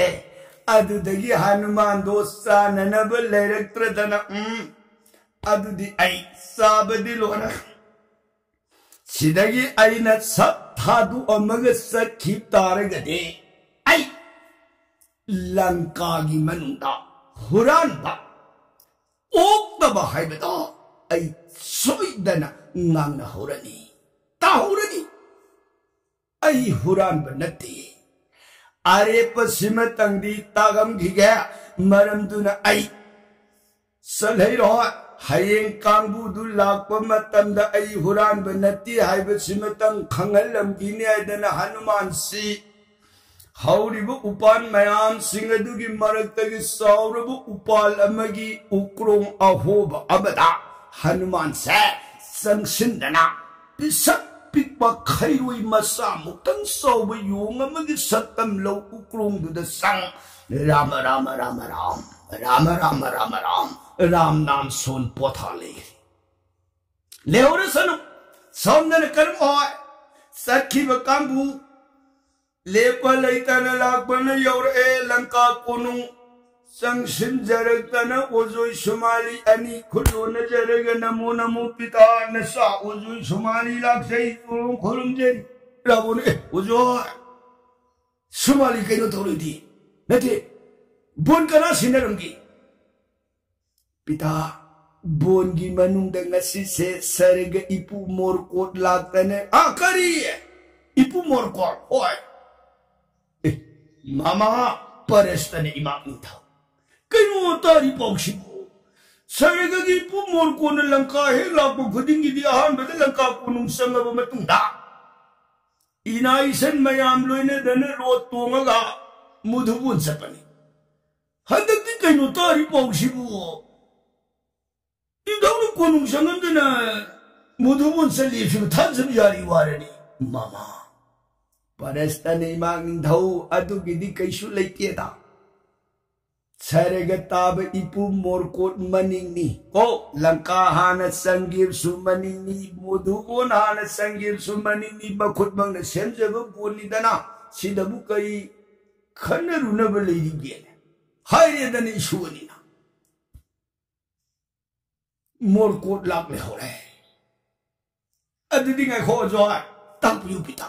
ꯑꯗꯨꯗꯒꯤ ꯍꯅꯨꯃꯥꯟꯗꯣ ꯆꯥꯅꯅꯕ ꯂꯩꯔꯛꯇ꯭ꯔꯗꯅ, ꯎꯝ, ꯑꯗꯨꯗꯤ ꯑꯩ ꯆꯥꯕꯗꯤ ꯂꯣꯏꯔꯦ꯫ ꯁꯤꯗꯒꯤ ꯑꯩꯅ ꯁꯠ ꯊꯥꯗꯣꯛꯑꯝꯃꯒ ꯆꯠꯈꯤ ꯇꯥꯔꯒꯗꯤ ꯑꯩ ꯂꯪꯀꯥꯒꯤ ꯃꯅꯨꯡꯗ ꯍꯨꯔꯥꯟꯕ ꯑꯣꯛꯇꯕ ꯍꯥꯏꯕꯗꯣ ꯑꯩ ꯁꯣꯏꯗꯅ ꯉꯥꯡꯅꯍꯧꯔꯅꯤ, ꯇꯥꯍꯧꯔꯅꯤ꯫ ꯑꯩ ꯍꯨꯔꯥꯟꯕ ꯅꯠꯇꯦ꯫ ꯑꯔꯦꯞꯄ ꯁꯤꯃꯇꯪꯗꯤ ꯇꯥꯒꯝꯈꯤꯒꯦ꯫ ꯃꯔꯝꯗꯨꯅ ꯑꯩ ꯆꯠꯍꯩꯔꯣꯏ꯫ ꯍꯌꯦꯡ ꯀꯥꯡꯕꯨꯗꯨ ꯂꯥꯛꯄ ꯃꯇꯝꯗ ꯑꯩ ꯍꯨꯔꯥꯟꯕ ꯅꯠꯇꯦ ꯍꯥꯏꯕꯁꯤꯃꯇꯪ ꯈꯪꯍꯜꯂꯝꯈꯤꯅꯤ ꯍꯥꯏꯗꯅ ꯍꯅꯨꯃꯥꯟꯁꯤ ꯍꯧꯔꯤꯕ ꯎꯄꯥꯜ ꯃꯌꯥꯝꯁꯤꯡ ꯑꯗꯨꯒꯤ ꯃꯔꯛꯇꯒꯤ ꯆꯥꯎꯔꯕ ꯎꯄꯥꯜ ꯑꯃꯒꯤ ꯎꯀ꯭ꯔꯣꯡ ꯑꯍꯣꯕ ꯑꯃꯗ ꯍꯅꯨꯃꯥꯟꯁꯦ ꯆꯪꯁꯤꯟꯗꯅ ꯄꯤꯁꯛ ꯄꯤꯛꯄ ꯈꯩꯔꯣꯏ ꯃꯆꯥꯃꯨꯛꯇꯪ ꯆꯥꯎꯕ ꯌꯣꯡ ꯑꯃꯒꯤ ꯁꯛꯇꯝ ꯂꯧ ꯎꯀ꯭ꯔꯣꯡꯗꯨꯗ ꯆꯪ ꯔꯥꯃ ꯔꯥꯃ ꯔꯥꯃ ꯔꯥꯝ, ꯔꯥꯃ ꯔꯥꯃ ꯔꯥꯃ ꯔꯥꯝ, ꯔꯥꯝ ꯅꯥꯝ ꯁꯣꯟ ꯄꯣꯊꯥ ꯂꯩꯈ꯭ꯔꯦ꯫ ꯂꯩꯍꯧꯔꯁꯅꯨ꯫ ꯁꯣꯝꯗꯅ ꯀꯔꯝ ꯍꯣꯏ ꯆꯠꯈꯤꯕ ꯀꯥꯡꯕꯨ ꯂꯦꯞꯄ ꯂꯩꯇꯅ ꯂꯥꯛꯄꯅ ꯌꯧꯔꯛꯑꯦ ꯂꯪꯀꯥ ꯀꯣꯅꯨꯡ꯫ ꯆꯪꯁꯤꯟꯖꯔꯛꯇꯅ ꯑꯣꯖꯣꯏ ꯁꯨꯃꯥꯂꯤ ꯑꯅꯤ ꯈꯨꯠ ꯌꯣꯟꯅꯖꯔꯒ "ꯅꯃꯣ ꯅꯃꯣ ꯄꯤꯇꯥ, ꯅꯆꯥ ꯑꯣꯖꯣꯏ ꯁꯨꯃꯥꯂꯤ ꯂꯥꯛꯆꯩ, ꯈꯨꯔꯨꯝ ꯈꯨꯔꯨꯝꯖꯔꯤ" ꯂꯥꯛꯄꯅꯦ꯫ "ꯑꯦ, ꯑꯣꯖꯣꯏ ꯁꯨꯃꯥꯂꯤ ꯀꯩꯅꯣ ꯇꯧꯔꯤꯗꯤ? ꯅꯠꯇꯦ, ꯕꯣꯟ ꯀꯅꯥ ꯁꯤꯟꯅꯔꯝꯒꯦ?" "ꯄꯤꯇꯥ, ꯕꯣꯟꯒꯤ ꯃꯅꯨꯡꯗ ꯉꯁꯤꯁꯦ ꯁꯔꯒ ꯏꯄꯨ ꯃꯣꯔꯀꯣꯠ ꯂꯥꯛꯇꯅ"꯫ "ꯑꯥ, ꯀꯔꯤ? ꯏꯄꯨ ꯃꯣꯔꯀꯣꯠ? ꯍꯣꯏ꯫ ꯑꯦ, ꯃꯃꯥ ꯄꯔꯁꯇꯅ ꯏꯃꯥ ꯅꯤꯡꯊꯧ꯫ ꯀꯩꯅꯣ ꯇꯥꯔꯤ ꯄꯥꯎꯁꯤꯕꯨ? ꯁꯔꯒꯒꯤ ꯏꯄꯨ ꯃꯣꯔꯀꯣꯠꯅ ꯂꯪꯀꯥ ꯍꯦꯛ ꯂꯥꯛꯄ ꯈꯨꯗꯤꯡꯒꯤꯗꯤ ꯑꯍꯥꯟꯕꯗ ꯂꯪꯀꯥ ꯀꯣꯅꯨꯡ ꯆꯪꯉꯕ ꯃꯇꯨꯡꯗ ꯏꯅꯥ ꯏꯁꯟ ꯃꯌꯥꯝ ꯂꯣꯏꯅꯗꯅ ꯔꯣꯠ ꯇꯣꯡꯉꯒ ꯃꯨꯊꯨꯕꯣꯟ ꯆꯠꯄꯅꯤ꯫ ꯍꯟꯗꯛꯇꯤ ꯀꯩꯅꯣ ꯇꯥꯔꯤ ꯄꯥꯎꯁꯤꯕꯨ? ꯏꯙꯧꯅ ꯀꯣꯅꯨꯡ ꯆꯪꯉꯝꯗꯅ ꯃꯨꯊꯨꯕꯣꯟ ꯆꯠꯂꯤ ꯍꯥꯏꯕꯁꯤꯕꯨ ꯊꯥꯖꯕ ꯌꯥꯔꯤ ꯋꯥꯔꯅꯤ"꯫ "ꯃꯃꯥ ꯄꯔꯁꯇꯅ ꯏꯃꯥ ꯅꯤꯡꯊꯧ, ꯑꯗꯨꯒꯤꯗꯤ ꯀꯩꯁꯨ ꯂꯩꯇꯦꯗ꯫ ꯁꯔꯒ ꯇꯥꯕ ꯏꯄꯨ ꯃꯣꯔꯀꯣꯠ ꯃꯅꯤꯡꯅꯤ꯫ ꯀꯣ, ꯂꯪꯀꯥ ꯍꯥꯟꯅ ꯆꯪꯒꯦꯁꯨ ꯃꯅꯤꯡꯅꯤ, ꯃꯨꯊꯨꯕꯣꯟ ꯍꯥꯟꯅ ꯆꯪꯒꯦꯁꯨ ꯃꯅꯤꯡꯅꯤ, ꯃꯈꯨꯠꯃꯛꯅ ꯁꯦꯝꯖꯕ ꯕꯣꯟꯅꯤꯗꯅ, ꯁꯤꯗꯕꯨ ꯀꯔꯤ ꯈꯟꯅꯔꯨꯅꯕ ꯂꯩꯔꯤꯒꯦ?" ꯍꯥꯏꯔꯦꯗꯅ ꯏꯁꯨ ꯑꯅꯤꯅ꯫ ꯃꯣꯔꯀꯣꯠ ꯂꯥꯛ ꯂꯩꯍꯧꯔꯦ꯫ "ꯑꯗꯨꯗꯤ ꯉꯥꯏꯈꯣ ꯑꯣꯖꯥ, ꯇꯥꯛꯄꯤꯌꯨ ꯄꯤꯇꯥ꯫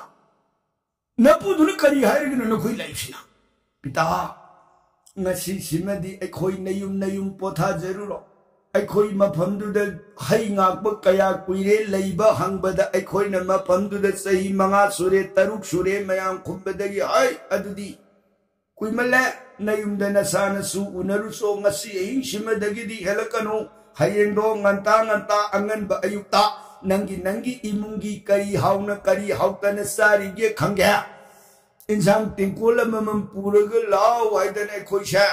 ꯅꯄꯨꯗꯨꯅ ꯀꯔꯤ ꯍꯥꯏꯔꯒꯅꯣ ꯅꯈꯣꯏ ꯂꯥꯛꯏꯁꯤꯅ?" "ꯄꯤꯇꯥ, ꯉꯁꯤꯁꯤꯃꯗꯤ ꯑꯩꯈꯣꯏ ꯅꯌꯨꯝ ꯅꯌꯨꯝ ꯄꯣꯊꯥꯖꯔꯨꯔꯣ꯫ ꯑꯩꯈꯣꯏ ꯃꯐꯝꯗꯨꯗ ꯍꯩ ꯉꯥꯛꯄ ꯀꯌꯥ ꯀꯨꯏꯔꯦ ꯂꯩꯕ ꯍꯪꯕꯗ ꯑꯩꯈꯣꯏꯅ ꯃꯐꯝꯗꯨꯗ ꯆꯍꯤ ꯃꯉꯥ ꯁꯨꯔꯦ, ꯇꯔꯨꯛ ꯁꯨꯔꯦ" ꯃꯌꯥꯝ ꯈꯨꯝꯕꯗꯒꯤ, "ꯍꯩ, ꯑꯗꯨꯗꯤ ꯀꯨꯏꯃꯜꯂꯦ, ꯅꯌꯨꯝꯗ ꯅꯆꯥ ꯅꯁꯨ ꯎꯅꯔꯨꯆꯣ, ꯉꯁꯤ ꯑꯍꯤꯡꯁꯤꯃꯗꯒꯤꯗꯤ ꯍꯦꯜꯂꯛꯀꯅꯨ, ꯍꯌꯦꯡꯗꯣ ꯉꯟꯇꯥ ꯉꯟꯇꯥ ꯑꯉꯟꯕ ꯑꯌꯨꯛꯇ ꯅꯪꯒꯤ ꯅꯪꯒꯤ ꯏꯃꯨꯡꯒꯤ ꯀꯔꯤ ꯍꯥꯎꯅ ꯀꯔꯤ ꯍꯥꯎꯇꯅ ꯆꯥꯔꯤꯒꯦ ꯈꯪꯒꯦ꯫ ꯏꯟꯁꯥꯡ ꯇꯦꯡꯀꯣꯜ ꯑꯃꯃꯝ ꯄꯨꯔꯒ ꯂꯥꯛꯑꯣ" ꯍꯥꯏꯗꯅ ꯑꯩꯈꯣꯏꯁꯦ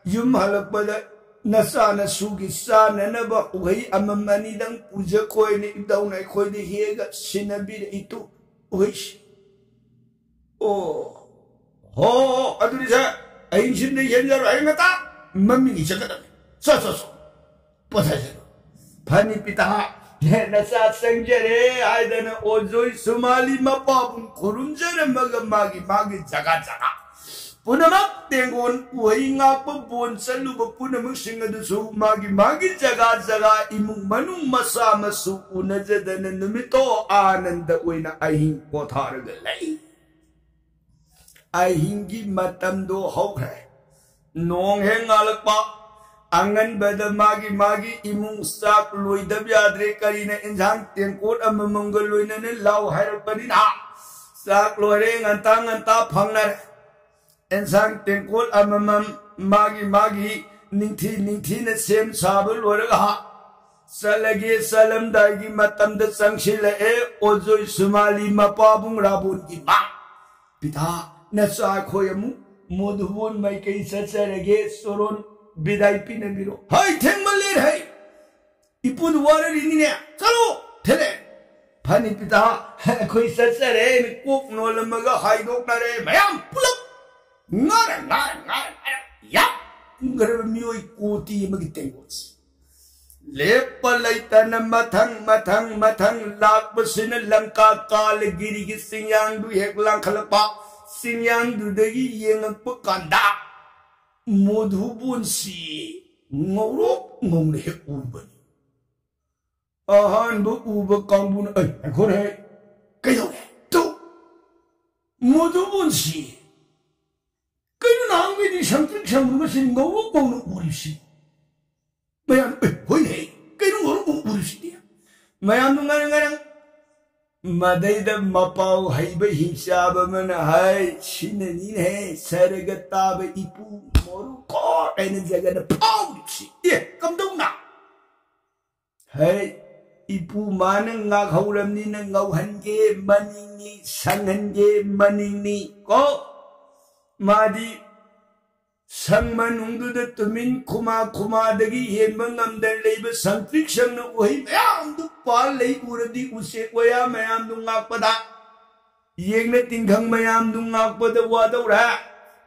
ꯌꯨꯝ ꯍꯜꯂꯛꯄꯗ ꯅꯆꯥ ꯅꯁꯨꯒꯤ ꯆꯥꯅꯅꯕ ꯎꯍꯩ ꯑꯃꯃꯝ ꯑꯅꯤꯗꯪ ꯄꯨꯖꯈꯣꯅ ꯏꯙꯧꯅ ꯑꯩꯈꯣꯏꯗ ꯍꯦꯛꯑꯒ ꯁꯤꯟꯅꯕꯤꯔꯛꯏ ꯇꯨ꯫ ꯎꯍꯩꯁꯤ꯫ ꯑꯣ, ꯍꯣ, ꯍꯣ, ꯍꯣ, ꯑꯗꯨꯗꯤ ꯁꯦ, ꯑꯍꯤꯡꯁꯤꯗ ꯌꯦꯟ ꯌꯥꯔꯣꯏ, ꯍꯌꯦꯡ ꯉꯟꯇꯥ ꯃꯝꯃꯤꯉꯩ ꯆꯠꯀꯗꯕꯅꯤ꯫ ꯆꯣ, ꯆꯣ, ꯆꯣ꯫ ꯄꯣꯊꯥꯖꯔꯣ꯫ ꯐꯅꯤ ꯄꯤꯇꯥ, ꯅꯆꯥ ꯆꯪꯖꯔꯦ ꯍꯥꯏꯗꯅ ꯑꯣꯖꯣꯏ ꯁꯨꯃꯥꯂꯤ ꯃꯄꯥꯕꯨꯡ ꯈꯨꯔꯨꯝꯖꯔꯝꯃꯒ ꯃꯥꯒꯤ, ꯃꯥꯒꯤ ꯖꯒꯥ ꯖꯒꯥ ꯄꯨꯝꯅꯃꯛ ꯇꯦꯡꯒꯣꯟ ꯎꯍꯩ ꯉꯥꯛꯄ ꯕꯣꯟ ꯆꯠꯂꯨꯕ ꯄꯨꯝꯅꯃꯛꯁꯤꯡ ꯑꯗꯨꯁꯨ ꯃꯥꯒꯤ ꯃꯥꯒꯤ ꯖꯒꯥ ꯖꯒꯥ ꯏꯃꯨꯡ ꯃꯅꯨꯡ ꯃꯆꯥ ꯃꯁꯨ ꯎꯅꯖꯗꯅ ꯅꯨꯃꯤꯠꯇꯣ ꯑꯥꯅꯟꯗ ꯑꯣꯏꯅ ꯑꯍꯤꯡ ꯄꯣꯊꯥꯔꯒ ꯂꯩ꯫ ꯑꯍꯤꯡꯒꯤ ꯃꯇꯝꯗꯣ ꯍꯧꯈ꯭ꯔꯦ꯫ ꯅꯣꯡ ꯍꯦꯛ ꯉꯥꯜꯂꯛꯄ, ꯑꯉꯟꯕꯗ ꯃꯥꯒꯤ ꯃꯥꯒꯤ ꯏꯃꯨꯡ ꯆꯥꯛ ꯂꯣꯏꯗꯕ ꯌꯥꯗ꯭ꯔꯦ꯫ ꯀꯔꯤꯅ ꯏꯟꯁꯥꯡ ꯇꯦꯡꯀꯣꯠ ꯑꯃꯃꯝꯒ ꯂꯣꯏꯅꯅ ꯂꯥꯎ ꯍꯥꯏꯔꯛꯄꯅꯤꯅ ꯆꯥꯛ ꯂꯣꯏꯔꯦ, ꯉꯟꯇꯥ ꯉꯟꯇꯥ ꯐꯪꯅꯔꯦ꯫ ꯏꯟꯁꯥꯡ ꯇꯦꯡꯀꯣꯠ ꯑꯃꯃꯝ ꯃꯥꯒꯤ ꯃꯥꯒꯤ ꯅꯤꯡꯊꯤ ꯅꯤꯡꯊꯤꯅ ꯁꯦꯝ ꯁꯥꯕ ꯂꯣꯏꯔꯒ ꯆꯠꯂꯒꯦ꯫ ꯆꯠꯂꯝꯗꯥꯏꯒꯤ ꯃꯇꯝꯗ ꯆꯪꯁꯤꯜꯂꯛꯑꯦ ꯑꯣꯖꯣꯏ ꯁꯨꯃꯥꯂꯤ ꯃꯄꯥꯕꯨꯡ ꯔꯥꯕꯣꯟꯒꯤ ꯃꯥ꯫ ꯄꯤꯇꯥ, ꯅꯆꯥ ꯑꯩꯈꯣꯏ ꯑꯃꯨꯛ ꯃꯣꯙꯨꯕꯣꯟ ꯃꯥꯏꯀꯩ ꯆꯠꯆꯔꯒꯦ, ꯆꯣꯔꯣꯟ ꯕꯤꯗꯥꯏ ꯄꯤꯅꯕꯤꯔꯣ꯫ ꯍꯩ, ꯊꯦꯡꯃꯜꯂꯦ ꯍꯩ꯫ ꯏꯄꯨꯗꯨ ꯋꯥꯔꯔꯤꯅꯤꯅꯦ꯫ ꯆꯠꯂꯣ! ꯊꯦꯂꯦ! ꯐꯅꯤ ꯄꯤꯇꯥ, ꯑꯩꯈꯣꯏ ꯆꯠꯆꯔꯦ꯫ ꯀꯣꯛ ꯅꯣꯜꯂꯝꯃꯒ ꯍꯥꯏꯗꯣꯛꯅꯔꯦ꯫ ꯃꯌꯥꯝ ꯄꯨꯂꯞ ꯉꯥꯔ, ꯉꯥꯔ, ꯉꯥꯔ, ꯉꯥꯔ, ꯌꯥꯝ ꯄꯨꯝꯈ꯭ꯔꯕ ꯃꯤꯑꯣꯏ ꯀꯣꯇꯤ ꯑꯃꯒꯤ ꯇꯦꯡꯀꯣꯠꯁꯤ꯫ ꯂꯦꯞꯄ ꯂꯩꯇꯅ ꯃꯊꯪ, ꯃꯊꯪ, ꯃꯊꯪ ꯂꯥꯛꯄꯁꯤꯅ ꯂꯪꯀꯥ ꯀꯥꯂꯒꯤꯔꯤꯒꯤ ꯆꯤꯡꯌꯥꯡꯗꯨ ꯍꯦꯛ ꯂꯥꯡꯈꯠꯂꯛꯄ꯫ ꯆꯤꯡꯌꯥꯡꯗꯨꯗꯒꯤ ꯌꯦꯡꯉꯛꯄ ꯀꯥꯟꯗ ꯃꯣꯙꯨꯕꯣꯟꯁꯤ ꯉꯧꯔꯣꯛ ꯉꯧꯅ ꯍꯦꯛ ꯎꯕꯅꯤ꯫ ꯑꯍꯥꯟꯕ ꯎꯕ ꯀꯥꯡꯕꯨꯅ, "ꯑꯩ, ꯉꯥꯏꯈꯣꯅꯦ, ꯀꯩꯗꯧꯔꯦ? ꯇꯨ, ꯃꯣꯙꯨꯕꯣꯟꯁꯤ ꯀꯩꯅꯣ ꯅꯍꯥꯟꯈꯩꯗꯤ ꯁꯪꯇ꯭ꯔꯤꯛ ꯁꯪꯕ ꯃꯁꯤ ꯉꯧꯔꯣꯛ ꯉꯧꯅ ꯎꯔꯤꯁꯤ?" ꯃꯌꯥꯝ, "ꯑꯦ, ꯍꯣꯏꯅꯦ, ꯀꯩꯅꯣ ꯉꯧꯔꯣꯛ ꯉꯧꯅ ꯎꯔꯤꯁꯤꯗꯤ?" ꯃꯌꯥꯝꯗꯣ ꯉꯔꯪ ꯉꯔꯪ꯫ ꯃꯗꯩꯗ ꯃꯄꯥꯎ ꯍꯩꯕ ꯍꯤꯡꯆꯥꯕ ꯑꯃꯅ ꯍꯥꯏ, "ꯁꯤꯅꯅꯤꯅꯦ ꯁꯔꯒ ꯇꯥꯕ ꯏꯄꯨ ꯃꯣꯔꯨꯀꯣ ꯍꯥꯏꯅ ꯖꯒꯅ ꯐꯥꯎꯔꯤꯁꯤ꯫ ꯑꯦ, ꯀꯝꯗꯧꯅ?" ꯍꯩ, ꯏꯄꯨ ꯃꯥꯅ ꯉꯥꯛꯍꯧꯔꯝꯅꯤꯅ ꯉꯧꯍꯟꯒꯦ ꯃꯅꯤꯡꯅꯤ, ꯁꯪꯍꯟꯒꯦ ꯃꯅꯤꯡꯅꯤ ꯀꯣ꯫ ꯃꯥꯗꯤ ꯁꯪ ꯃꯅꯨꯡꯗꯨꯗ ꯇꯨꯃꯤꯟ ꯈꯨꯃꯥ ꯈꯨꯃꯥꯗꯒꯤ ꯍꯦꯟꯕ ꯉꯝꯗꯅ ꯂꯩꯕ ꯁꯪꯇ꯭ꯔꯤꯛ ꯁꯪꯅ ꯎꯍꯩ ꯃꯌꯥꯝꯗꯨ ꯄꯥꯜ ꯂꯩ ꯎꯔꯗꯤ ꯎꯆꯦꯛ ꯋꯥꯌꯥ ꯃꯌꯥꯝꯗꯨ ꯉꯥꯛꯄꯗ, ꯌꯦꯡꯅ ꯇꯤꯡꯈꯪ ꯃꯌꯥꯝꯗꯨ ꯉꯥꯛꯄꯗ ꯋꯥꯗꯧꯔꯦ꯫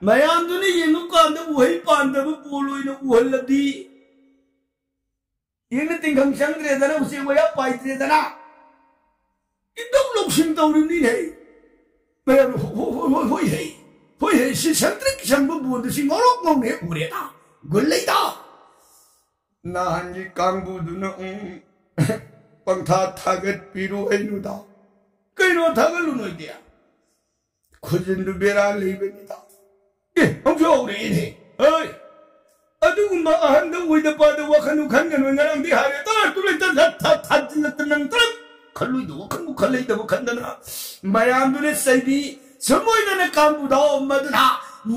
ꯃꯌꯥꯝꯗꯨꯅ ꯌꯦꯡꯉꯨꯀꯥꯟꯗ ꯎꯍꯩ ꯄꯥꯟꯗꯕ ꯕꯣꯜ ꯑꯣꯏꯅ ꯎꯍꯜꯂꯗꯤ, ꯌꯦꯡꯅ ꯇꯤꯡꯈꯪ ꯆꯪꯗ꯭ꯔꯦꯗꯅ, ꯎꯆꯦꯛ ꯋꯥꯌꯥ ꯄꯥꯏꯗ꯭ꯔꯦꯗꯅ, ꯏꯗꯧ ꯂꯧꯁꯤꯡ ꯇꯧꯔꯤꯕꯅꯤꯅꯦ꯫ ꯃꯌꯥꯝ ꯍꯣ-, ꯍꯣ-, ꯍꯣ-, ꯍꯣꯏ ꯍꯩ, ꯍꯣꯏ, ꯍꯦ, ꯁꯤ ꯁꯪꯇ꯭ꯔꯤꯛ ꯁꯪꯕ ꯕꯣꯟꯗꯨ ꯁꯤ ꯉꯧꯔꯣꯛ ꯉꯧꯅ ꯍꯦꯛ ꯎꯔꯦꯗ꯫ ꯒꯨꯟ ꯂꯩꯗ꯫ ꯅꯍꯥꯟꯒꯤ ꯀꯥꯡꯕꯨꯗꯨꯅ, ꯎꯝ, ꯄꯪꯊꯥ ꯊꯥꯒꯠꯄꯤꯔꯨ ꯍꯥꯏꯅꯨꯗ꯫ ꯀꯩꯅꯣ ꯊꯥꯒꯠꯂꯨꯅꯣꯏꯗꯤ? ꯈꯨꯖꯤꯟꯗꯨ ꯕꯦꯔꯥ ꯂꯩꯕꯅꯤꯗ꯫ ꯑꯦ, ꯑꯃꯨꯛꯁꯨ ꯍꯧꯔꯛꯑꯦꯅꯦ꯫ ꯍꯣꯏ꯫ ꯑꯗꯨꯒꯨꯝꯕ ꯑꯍꯟꯗ ꯑꯣꯏꯗ ꯄꯥꯗ ꯋꯥꯈꯜ ꯈꯟꯒꯅꯨ꯫ ꯉꯔꯥꯡꯗꯤ ꯍꯥꯏꯔꯦ, ꯇꯔꯥ ꯇꯨ ꯂꯩꯇ ꯊꯥ-, ꯊꯥ-, ꯊꯥꯖꯤꯜꯂꯛꯇꯅ ꯅꯪ ꯇꯔꯥ ꯈꯜꯂꯣꯏꯗ ꯋꯥꯈꯜꯕꯨ ꯈꯜꯂꯩꯗꯕ ꯈꯟꯗꯅ ꯃꯌꯥꯝꯗꯨꯅ ꯆꯩꯕꯤ꯫ ꯁꯨꯝ ꯑꯣꯏꯗꯅ ꯀꯥꯡꯕꯨꯗꯣ ꯃꯗꯨꯅ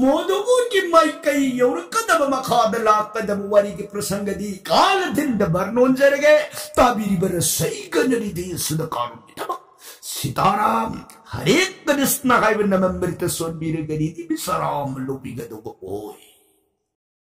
ꯃꯣꯗꯨꯕꯨꯒꯤ ꯃꯥꯏꯀꯩ ꯌꯧꯔꯛꯀꯗꯕ, ꯃꯈꯥꯗ ꯂꯥꯛꯀꯗꯕ ꯋꯥꯔꯤꯒꯤ ꯄ꯭ꯔꯁꯪꯒꯗꯤ ꯀꯥꯂ ꯊꯤꯟꯗ ꯕꯔꯅꯣꯟꯖꯔꯒꯦ꯫ ꯇꯥꯕꯤꯔꯤꯕ ꯔꯁꯩꯒꯅꯔꯤꯗꯤ ꯁꯨꯗ ꯀꯥꯔꯨꯝꯒꯤ ꯊꯕꯛ ꯁꯤꯇꯥꯔꯥꯝ ꯍꯔꯦ ꯀ꯭ꯔꯤꯁꯅ ꯍꯥꯏꯕ ꯅꯃꯝꯕꯔꯤꯇ ꯁꯣꯟꯕꯤꯔꯒꯗꯤ ꯕꯤꯁꯔꯥꯝ ꯂꯧꯕꯤꯒꯗꯧꯕ ꯑꯣꯏ꯫